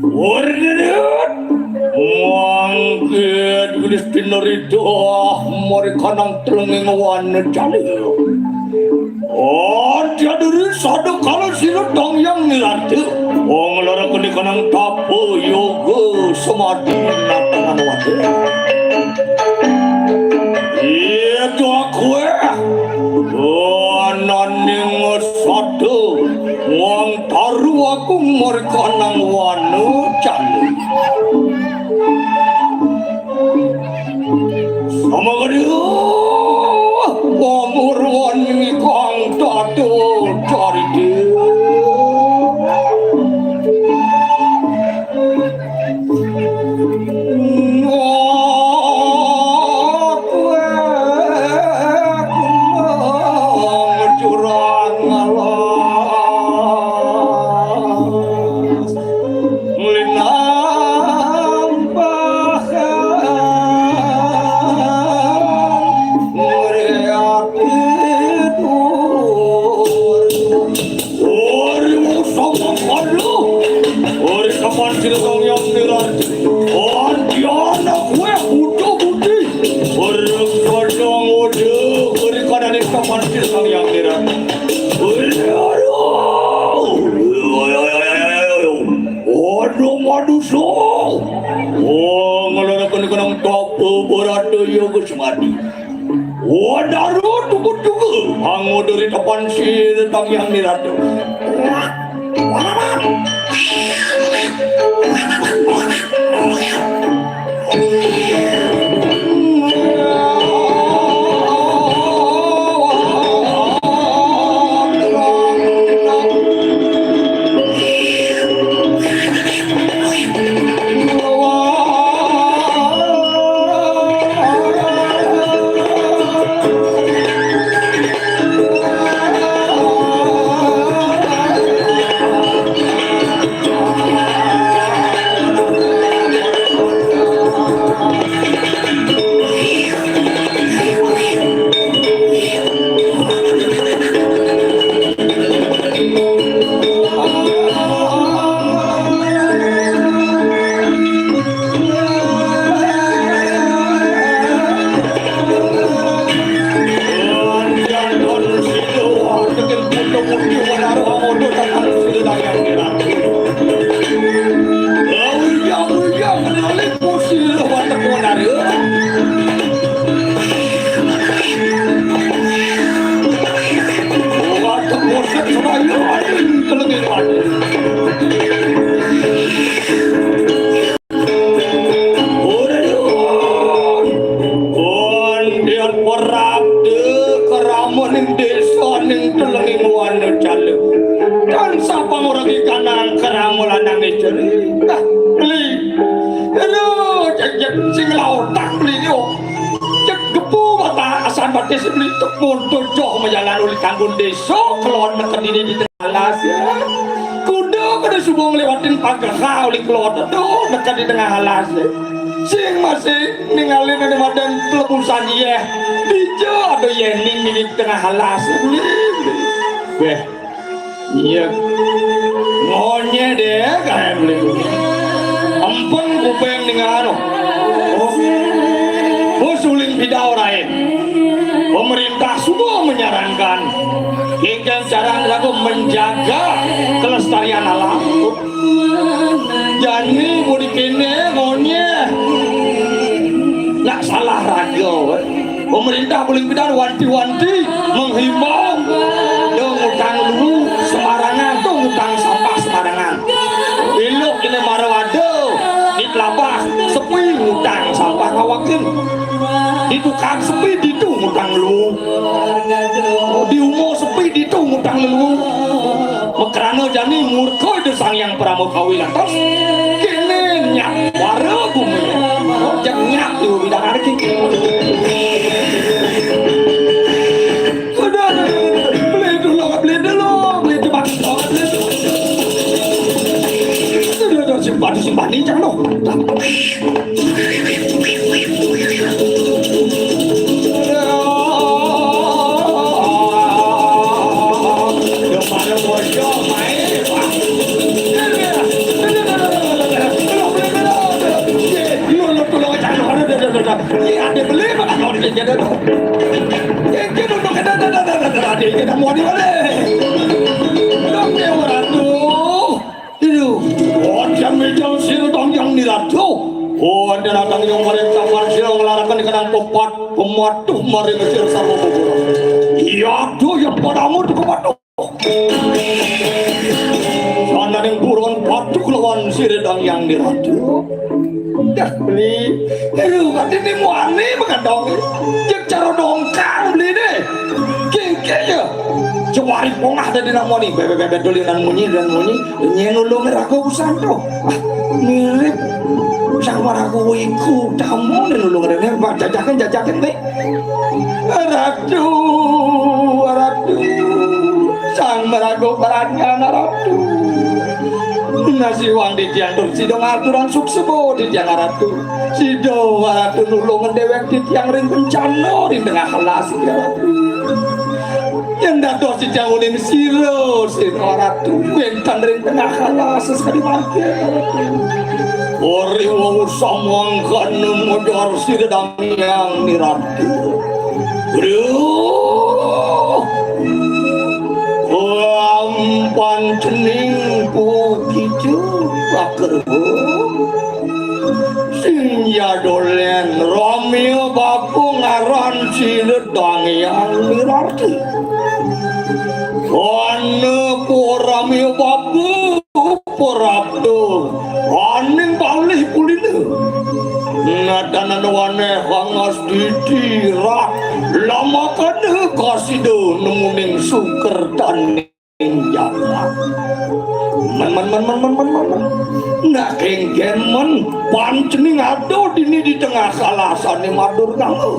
Uri dia. Mangkit gelis dinrita mari kanang telenging wana jalil. Oh, dia diri sadakala sira dong yang nirati. Wong lara kene kanang tapa yoga samadhi natangan wati. Itu aku eh. Ananing sada wong taru aku mari kanang wanu candi. Sama gede, pamurwan ingkang tata carita. Jurang alas. Nglinambahan ngriati dur. Ori usama kalu. Ori kapan sila tong yang niran. Andiana kue butuh budi. Ori kadang ode. Ori kadang kapan sila tong yang niran. Ori aduh. Waduh, manusia. Oh, ngelana kena kenang tapa berada ya ke semadi. Waduh, tunggu-tunggu. Anggo dari depan si tetang yang diratu. Kondian perabda kerama ning desa ning telenging wana jala. Kan sapa ora dikanang kerama lanang istri. Nah, beli. Aduh, cek-cek sing lautang beli yo. Cek gepu mata asan batis beli tek monto joh majalan uli tanggun desa kelon neked ini di alas ya. Kuda kada suba nglewatin pageha uli kelod. Aduh, neked di tengah alas ya. Sing masih ningalin ane madan telebusan yeh. Dija ada yening di tengah alas ya. Beli, beli. Weh. Iya. Ngonye deh kae beli. Empeng kupeng ningalano. Oh. Bos uling pidau rain. Pemerintah suba menyarankan ingkang carang lagu menjaga kelestarian alam. Jani budi kene ngonye. Nak salah raga, weh. Pemerintah paling pidan wanti-wanti menghimbau. Di tukang sepi ditu ngutang lelu. Di umur sepi ditu ngutang lelu. Makrana jani murka Ida Sang Hyang Parama Kawi lantas. Kene nyat wara bumi. Ojek nyat tu bidang hari kini. Aduh, aduh, aduh, aduh. Beli dulu, beli dulu, beli dulu. Aduh, aduh, simpan, simpan ni, jangan. Aduh, oh, jam-jam sira tong yang niratu. Oh, ada datang yang mereka sira ngelarakan kenang pepat pematuh mari mesir sama bubur. Iya, tuh yang padamu tuh pematuh. Sananing buron patuh lawan sira tong yang niratu. Dah beli. Aduh, katene muane makan dong. Cek cara dongkang beli deh. Kengke ya. Jawari pongah dadi namoni. Bebek-bebek dolinan munyi dan munyi. Nyen ulung raga usanto. Ah, mirip. Sang maraga iku tamu ning ulung rene. Mbak, jajaken, jajaken, Mbak. Ratu, ratu. Sang maraga perangan ratu. Nasiwang titiang tur sida ngaturan suksema titiang ratu. Sida ratu nulung dewek titiang ring bencana ring tengah kelas, ya ratu. Yen dados titiang uning sira, sira ratu, wenten ring tengah kelas sekadi mangke, ya ratu. Ori wau samangkana modar sira damyang niratu. Duh. Lam pancening pukicu pakerbo. Sing jadolen ramya bapa ngaran sira damyang niratu. Ana puramya bapa. Prapta aning balih kulina. Nadanan waneh hangas ditirak lamakana kasida nemuning sukertaning jagat. Men, men, men, men, men, men, men, men. Nak kengken men pancening ada dini di tengah kalasane madur kanggo.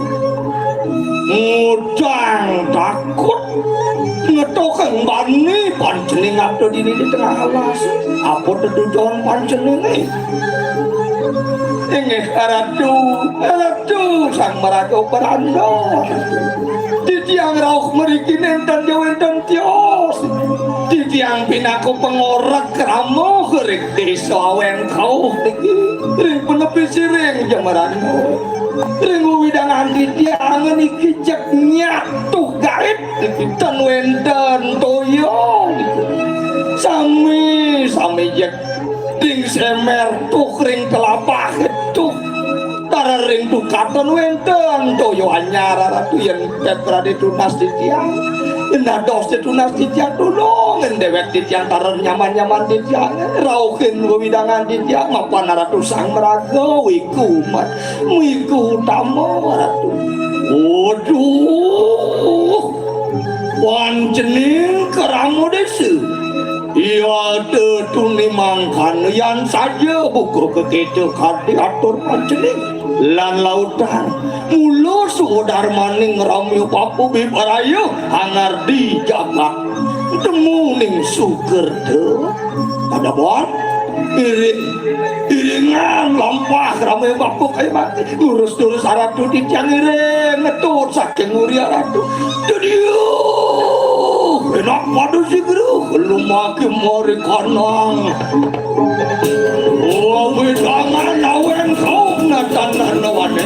Ngutang takut. Ngetokang bani pancening ada dini di tengah alas. Apa tetujon pancening ni? Inggih, Ratu, Ratu, Sang Maraga Peranda. Titiang rauh mriki nenten ya wenten tios. Titiang pinaka pengorek krama ring desa Awen Kauh niki. Ring penepi siring Jemerana. Ring wewidangan titiang niki cek nyatuh gaib niki ten wenten toya niki. Sami, sami jek ring semer tuh ring kelapah tuh. Tarer ring tukatan wenten toya anyar ratu yen pet rade tunas titiang. Yen dados tunas titiang tulung yen dewek titiang tarer nyaman-nyaman titiang. Rauhin wewidangan titiang mapan ratu Sang Maraga wiku mat. Miku utama, Ratu. Waduh. Pancening krama desa. Iya tetuni mangkana yan saja buka keketa kadi atur pancening. Lan lautan. Mula suwa darmaning ramya papu bibaraya hangar di jagat. Temuning sukerta. Pada buat. Iring, iringan lampah rame bapuk ae mati. Lurus-lurus aratu titiang iring ngetut saking nguri aratu. Dudiu. Enak pada sigru lumaki mori kanang. Wewidangan Awen Kauh natan nanawane.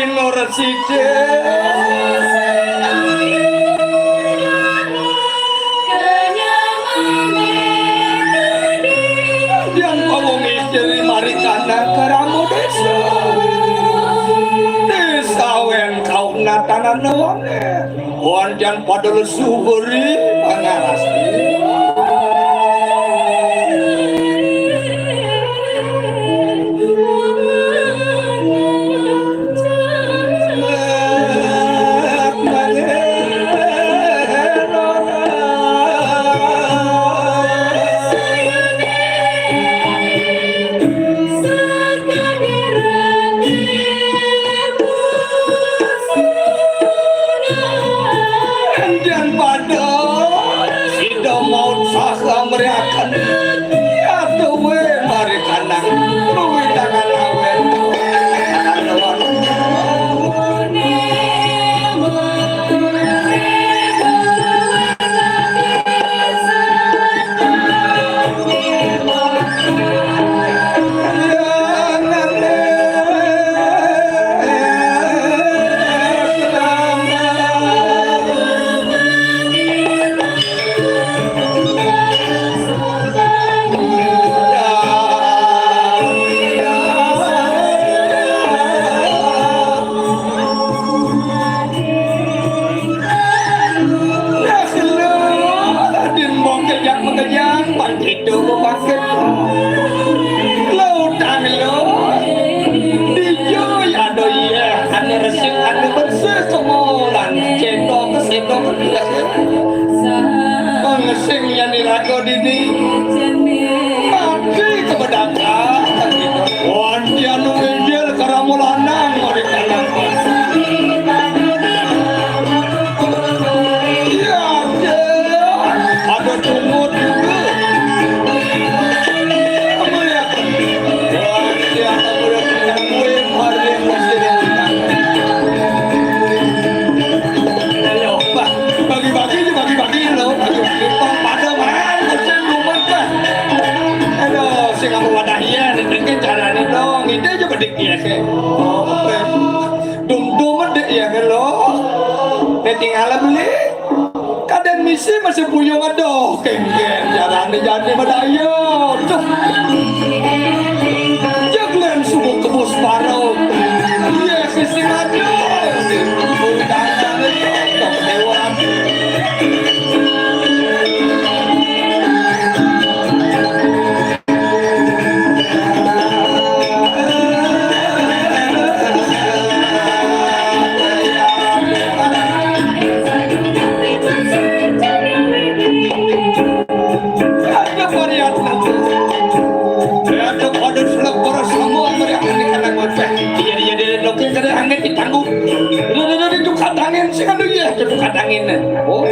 Lor sithik. Yang pawong istri mari kana karamo desa. Desa wen kaunatanan nawane. Wan jan padha lesu beri pangarasi. Yen padha sida maut saha mriakan, ya duwe mari kanang luwih tangan awen. Nah, lu, Raden Bongkejang mengejang, Pak Cito bangkit. Lo utang lo. Dijo ya do iya, ane resik, ane bersih, semolan. Cito ke Cito ke dia. Pengesing yang dilago dini. Mati ke bedaka. Wan, dia nu nginjil karamo lanang, mari kanang. Iya, iya. Ada cungut juga. Apa ya? Wah, iya, aku udah punya kue, hari yang masih ada. Ayo, Pak, bagi-bagi aja, bagi-bagi lo, bagi-bagi. Tong pada main, mesin rumah, Pak. Aduh, sing apa wadah iya, nih, caranya dong. Itu aja bedik iya, sih. Oh, dum-dum dek ya, lo. Nek tinggal beli. Kadang misi masih puyung, aduh, kengken, jarang dijadi madaya. Duh. Jaglen sungguh kebus baru. Iya, sisi madu. Undangan itu, lewat. Iya, iya, iya, iya, tukang angin sing anu ya, tukang angin. Oh.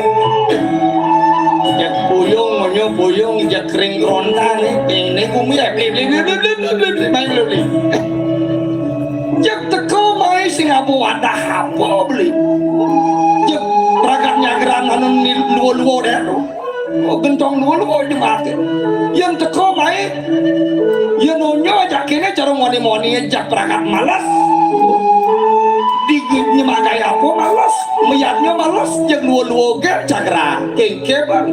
Jak puyung, ngonyo puyung, jak kering kerontang, ini bumi ya, beli, beli, beli, beli, beli, beli, beli, beli, beli. Jak teko mai sing apa wadah apa beli. Jak ragat nyagran anu ni luo-luo deh tu. Oh, gentong luo-luo je mati. Yang teko mai, ya nonyo jak kene cara moni-moni jak ragat malas. Digit nyemakai apa malas, meyatnya malas, jak luo-luo ge cagra. Kengke bang.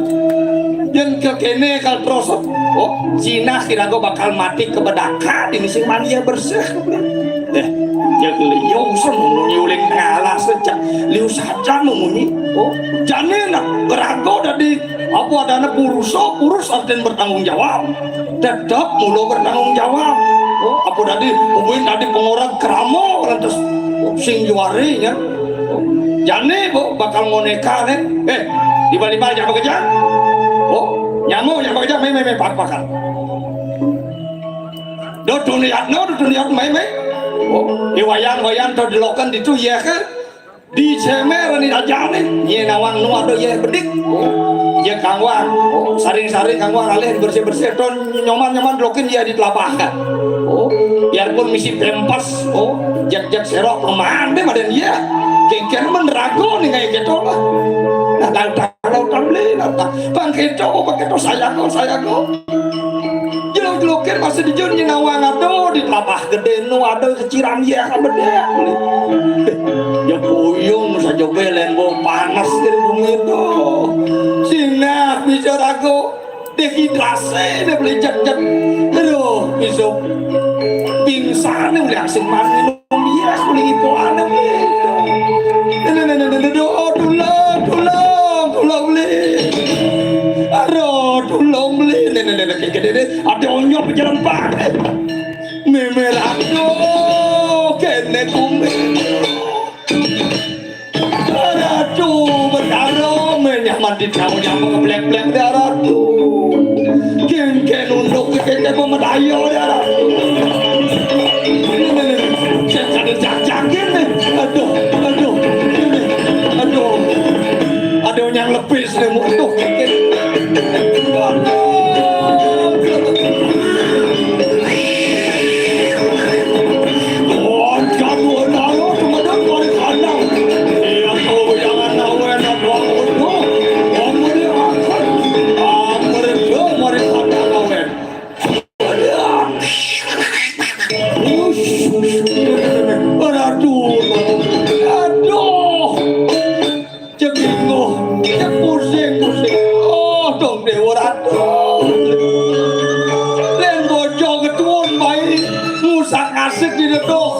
Yang ke kene kal terus, oh, Cina kira bakal mati ke bedaka di musim mandi ya bersih. Eh, ya liu sem nyuling ngalah sejak liu saja memunyi. Oh, jane nak berago dadi apa adane purusa, purus artinya bertanggung jawab. Tetap mula bertanggung jawab. Oh, apa tadi? Pembuin tadi pengorag keramo lantas, oh, sing juari ya. Oh, jane, Bu, bakal ngoneka ne. Eh, di bali-bali jangan bekerja. Oh, nyamuk jangan bekerja, mai, mai, mai, pak, pakal. Dudun lihat, no, dudun lihat, mai, mai. Oh, di wayan, wayan, to delokan ditu, ya ke? Di cemer ni aja nih. Ye nawang nu ada ye bedik. Oh, ye kangwang. Oh, saring-saring kangwang alih bersih-bersih, ton nyoman-nyoman delokin ye di telabah kan. Oh, biarpun misi pempas. Oh, jak-jak serok pemande madan ye. Kengken menerago nih kayak gitu lah. Nah, tahu-tahu lautan beli, lautan. Bang keto, bang keto, sayang, sayang. Lukir masih dijun nyinawang, aduh, di Telapak Gedé nu ada keciran ya, kabedé. Ya puyung saja belén bau panas di bumi itu. Sinah bisa ragu dehidrasi deh beli jet-jet. Aduh, bisa pingsan nih beli asin manis. Iya, kulit itu anak itu. Nenek, nenek, nenek, nenek, oh, tulung, tulung, tulung, beli. Aduh, tulung, beli. Nenek, nenek, kayak gini, nih. Ada onyok jalan pakai. Memer, aduh, kene kumis. Ratu Betara, menyah mandi kau yang mengeblek-blek darah tu. Kengken untuk kekeke pemedaya darah tu. Saya kada jajakin nih. Aduh, aduh, ini, aduh. Ada yang lepis nih musuh keke. Aduh. Aduh. Cek bingung, cek pusing, pusing. Oh, dong Déwa Ratu. Lén bocah ketuun baé ngusang asik di dedoh.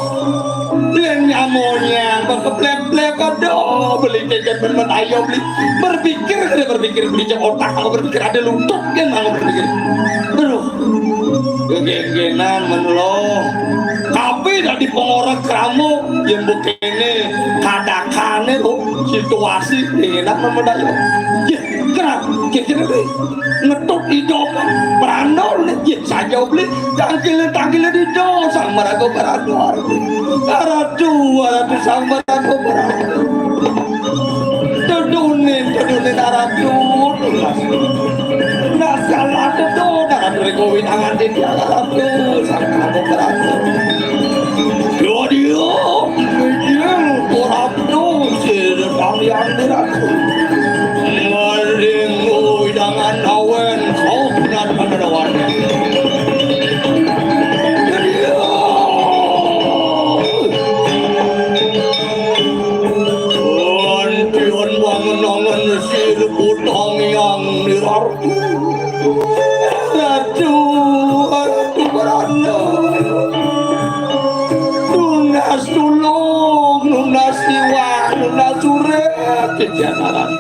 Lén nyamonya keblek-blek, aduh, beli cecet bener, ayo beli. Berpikir, ada berpikir, beli cek otak, mau berpikir, ada lutut, kan mau berpikir. Aduh. Gegenggenan men lo. Tapi dadi pengorek kramo, ya mbok kene kadakane lo situasi enak men mendayo. Ya, kerap, kira-kira nih. Ngetut idok, berandol nih. Ya, saja beli, tangkile-tangkile di dosa, marago berandol. Aratu, aratu, sama marago berandol. Tedunin, tedunin aratu. Nah, salah tedu, nah, dari kowe tangan di dia aratu, sama aku beratu. Yo, dia, dia, koratu, si Sang Hyang Diratu. Maring kowe tangan awen, kau benar pada lawan. Dia. Antian wangen-wangen sir putang yang nirarti. Ratu, Ratu Brana. Nunas tulung, nunas iwang, nunas urip, Janaran.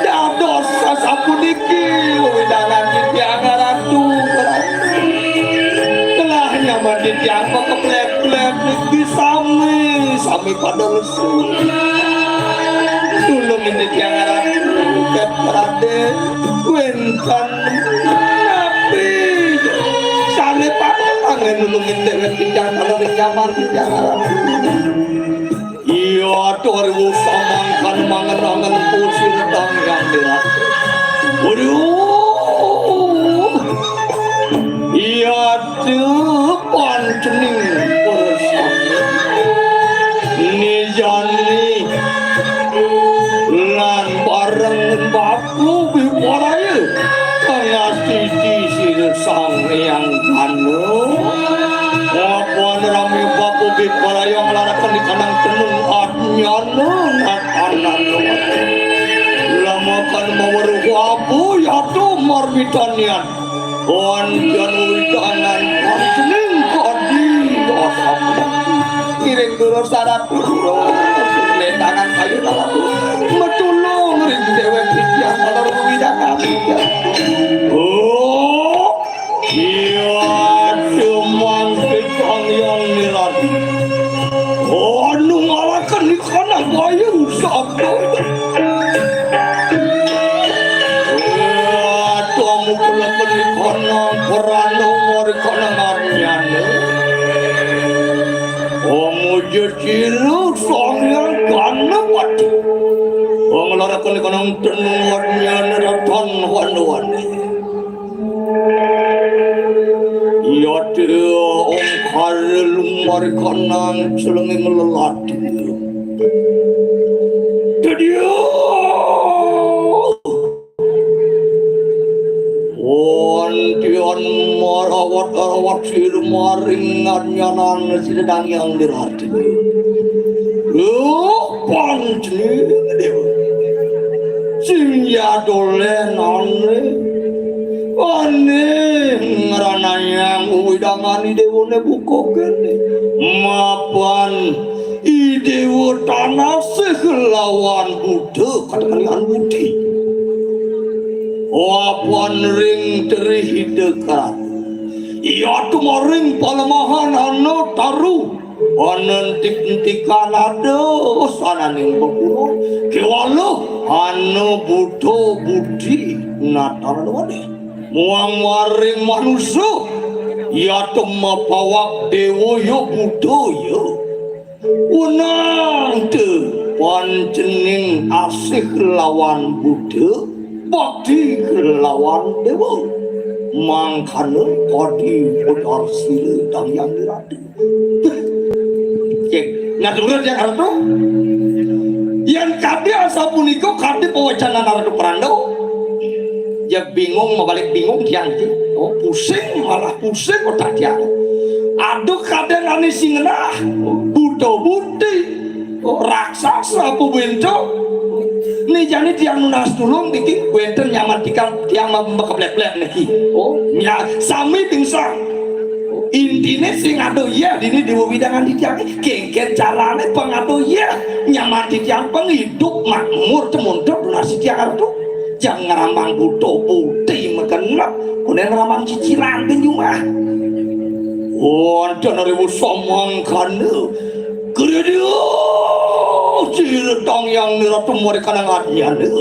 Dados sasapuniki wewidangan titiang Ratu, Ratu. Telah nyaman titiang makeblek-blek niki sami, sami pada lesu. Tulung titiang Ratu, Ket Raden, wénten napi? Sami pamangan nulung titiang, kalau nyaman titiang Ratu. Iya, tur samangkan mangen-angen kusir tanggang diratu. Waduh. Iya, depan cening bersama. Nijani lan bareng Bapu Biparaya. Tengah siji sira Sang Hyang Danu. Lawan rame Bapu Biparaya nglaraken ikanang tenung adnyana natanan. Lamakan maweruh Bapu Yatu Marmitanian. Wan jan widangan pancening kadi asam. Kiring dulu syarat dulu. Letangan kayu dalam. Metulung ring dewek titiang kalau widangan. Oh. Iya, cemang pitang yang niran. Anu ngalaken ikana bayu sabda. Iya, tamu kelaken ikana peranu marikana ngarnyane. Omu jecilu Sang Hyang Ganepati. Wong laraken ikana tenung warnyane ratan wan-wane. Yadra ongkara lumarikanang selenging lelati. Dadya. Won Dian marawat-rawat sir maring nganyanan sir Dang Hyang Dirati. Lho, panjenengan dewa. Sing ya dolen ane. Ane ngranayang widangani dewane buka kene. Mapan I Dewa Tanasih lawan Buddha katekanian budi. Wapan ring terih hidekar. Iya tumaring palemahan ana taru. Anentik-entikan ada sananing pepurun. Kewala ana Buddha budi nataran wani. Muang waring manusa. Iya temapawak dewa ya Buddha ya. Wenang te panjening asih lawan Buddha, bakti lawan dewa. Mangkana kadi putar sila Dang Hyang Dirati. Oke, ngatur ya Ratu. Yang kadi asapunika kadi pawacanan Ratu Pranda. Ya bingung mabalik bingung tiang iki. Oh, pusing malah pusing otak tiang. Aduh kadang ane sing ngenah. Buta buti. Oh, raksasa apa bento? Nih jane tiang nunas tulung niki wenten nyaman tiang tiang makeblek-blek niki. Oh, ya sami pingsan. Intine sing adoh iya dini dewa widangan di tiang kengken carane pang adoh iya nyaman di tiang pang hidup makmur temuntuk nasi tiang artu. Jang ngrambang buto putih mekenep, kunen ngrambang cicilan ke jumah. Wonten ribu samangkana. Geredio ciletang yang niratu mereka nang adnyana.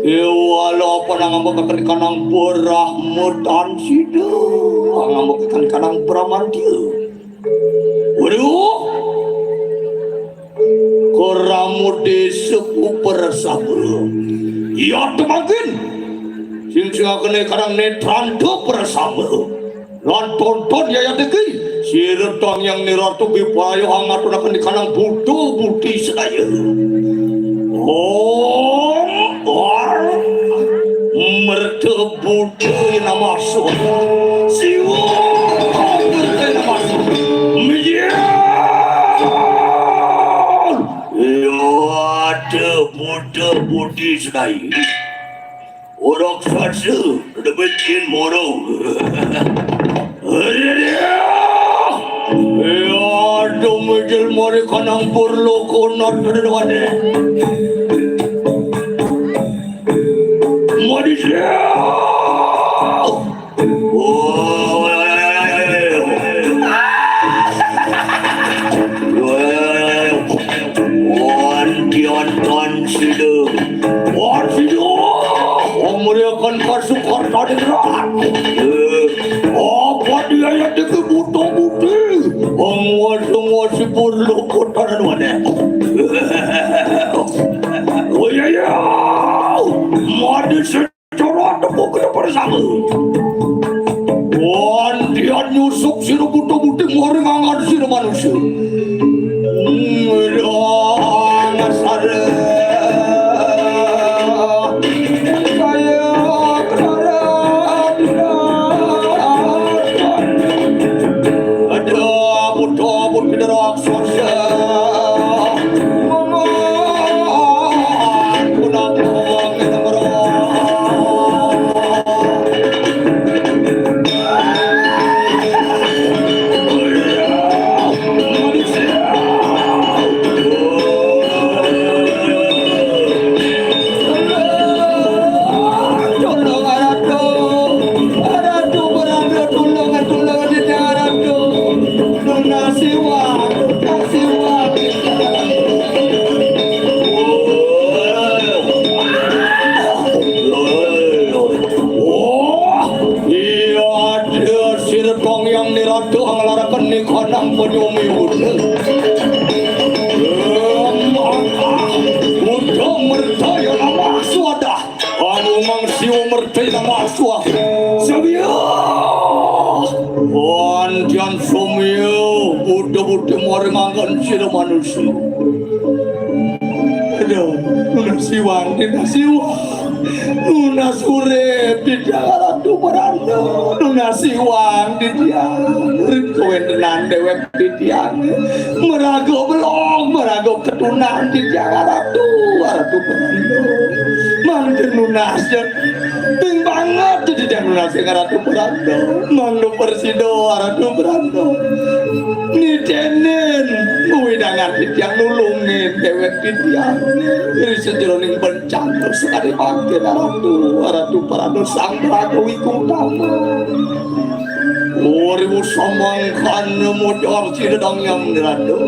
Iwala panang ambek kanang berah mutan sida. Ngambek kanang bramantia. Waduh. Keramu desa puper sama. Iya temangkin. Sing sing akene kanang netranta persama. Lan tonton yayat iki. Sira tang yang niratu bipayo angatunaken di kanang buto buti sedaya. Om, om. Merta buti nama suara. Siwa merta nama suara. Miyan. Ada buta buti sedaya. Orang saja, ada becin moro. Ya, ada mejel mari kanang burlo konot ada dua deh. Manusia. Wan tiantan sida. Wan sida. Omriakan pasukan Raden Rat. Eh, apa dia yang dikebuto-buti? Penguasa-nguasa burlo kota dan wadah. Oh iya, iya. Mati se- Cara tepuk kita bersama. Wantian nyusup sira buta buting maring angan sira manusia. Ngerang asara. Saya kerara. Ada buta buting raksasa. Iya, dia sir tong yang niratu anglaraken nikonang penyumi udah. Udah mercaya nama suadah. Anu mang siu mercaya nama suah. Sebiya. Wantian sumiu. Udah-udah maring angkan sira manusia. Aduh, udah siwang, udah siwang. Nunas urip titiang Ratu Pranda, nunas iwang titiang, ring kawéntenan déwék titiang. Maraga belog, maraga ketunan titiang Ratu, Ratu Pranda. Mangkin nunas, ping banget titiang nunas ring Ratu Pranda. Mangda prasida Ratu Pranda nitinin wewidangan titiang, nulungin déwék titiang ring sajeroning bencana sakadi mangkin, Ratu, Ratu Pranda, Sang Prabu Wikutama. Urimu samangkana modar sida dang yang niranda.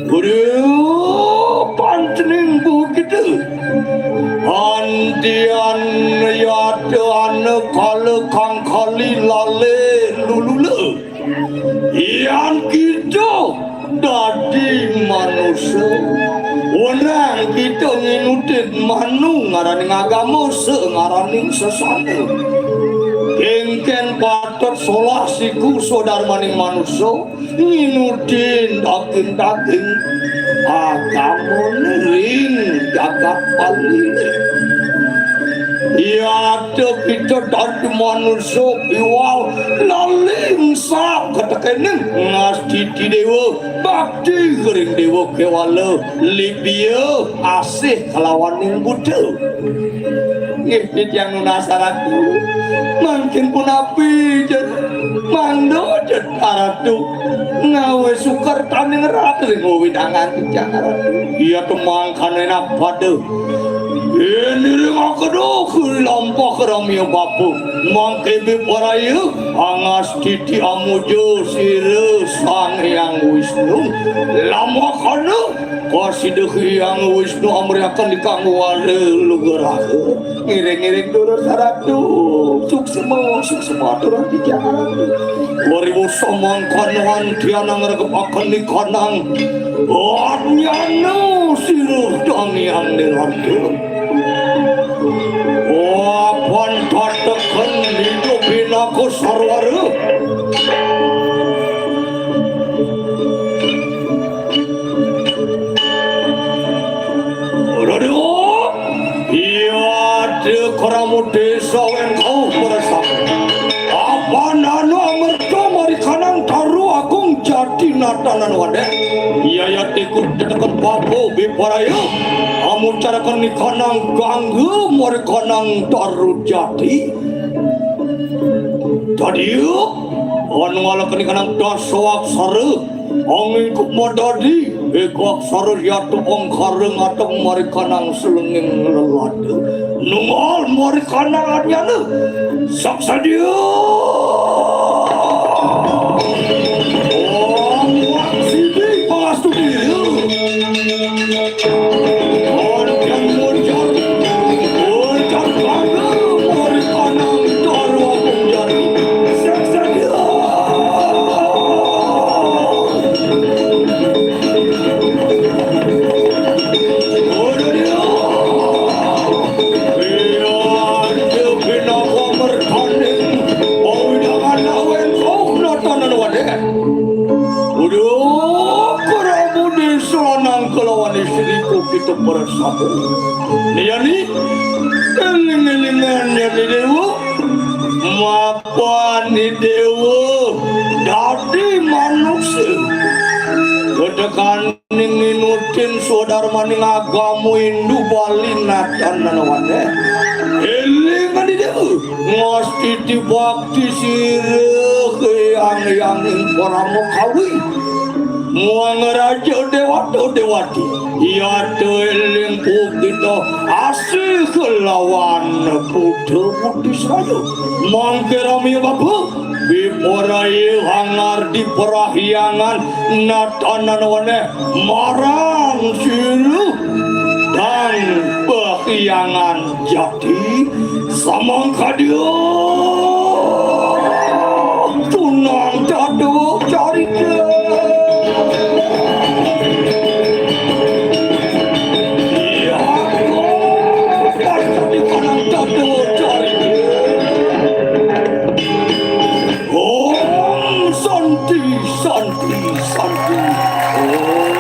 Uriu pantening bukita. Antian yata ana kala kang kali lale lulula. Yan kita dadi manusa, wenang kita nginutin manu ngaraning agama, sa ngaraning sesana. Kénkén patut solah siku sadarmaning manusa, nginutin daging-daging agamane ring jagat Bali. Yata kita dadi manusa, iwal lali ngesak katekening ngastiti déwa, bakti ring déwa kéwala, libya asih kalawaning buta. Nggih, titiang nunas Ratu. Mangkin punapi, jar? Mangda, jar Ratu, ngawis sukertaning rat ring wewidangan titiang Ratu. Iya, temangkane napada. Yen ring akeda kuri lampah ramya bapa. Mangke biparaya angastiti amuja sira Sang Hyang Wisnu. Lamakana kasida Hyang Wisnu amriaken ikang wara lugraha. Ngiring-ngiring durus Ratu. Suksma, suksma aturan titiang Ratu. Wariwasa mangkana antianang regepaken ikanang. Anyana sira dangiang niranta. Apan tateken idup pinaka sarwara. Raden, iya, de keramu desa wengkau meresap. Apan anu amerta marikanang taru agung jati natanan wadek. Iya, iya, tiku tetekan papo biparaya. Amucarakan ikanang ganggu marikanang taru jati. Tadi, anu ngalaken ikanang dasa aksara. Anging kumadadi, eka aksara yata angkara ngateng marikanang selenging lelada. Nunggal marikanang anyana. Saksadia. Om Wang Sidi Pastudia. Om Jang Mujang. Om Jang Bangga. Marikanang Darwa Punjari. Saksadia. Uduh, Prabu Desa lanang kelawan istriku kita bersatu. Niyani, eling-elingan nyani Dewa. Mapan Dewa dadi manusa. Ketekaning nginutin swadarmaning agama Hindu Bali natan nanawane. Eling adi Dewa. Ngastiti bakti sira Hyang Hyanging Parama Kawi. Muang raja dewata dewati. Yata eling pugita asih kelawan putra putri saya. Mangke rami bapa. Biporaya hangar di perahyangan natanan weneh marang silu dan pahyangan jati samangkadia tunang dado carita. Iya, tunang dado carita. Om Santi, Santi, Santi. Om.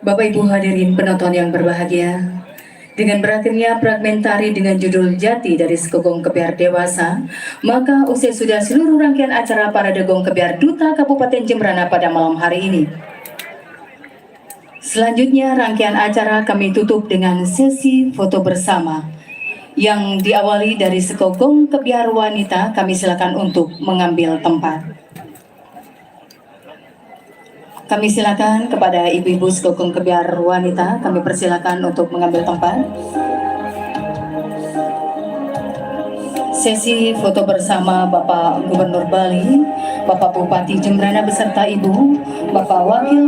Bapak Ibu hadirin penonton yang berbahagia, dengan berakhirnya fragmentari dengan judul Jati dari Sekogong Kebyar Dewasa, maka usai sudah seluruh rangkaian acara Parade Gong Kebyar Duta Kabupaten Jembrana pada malam hari ini. Selanjutnya, rangkaian acara kami tutup dengan sesi foto bersama yang diawali dari Sekogong Kebyar Wanita. Kami silakan untuk mengambil tempat. Kami silakan kepada ibu-ibu Sekogong Kebyar Wanita, kami persilakan untuk mengambil tempat. Sesi foto bersama Bapak Gubernur Bali, Bapak Bupati Jembrana beserta Ibu, Bapak Wakil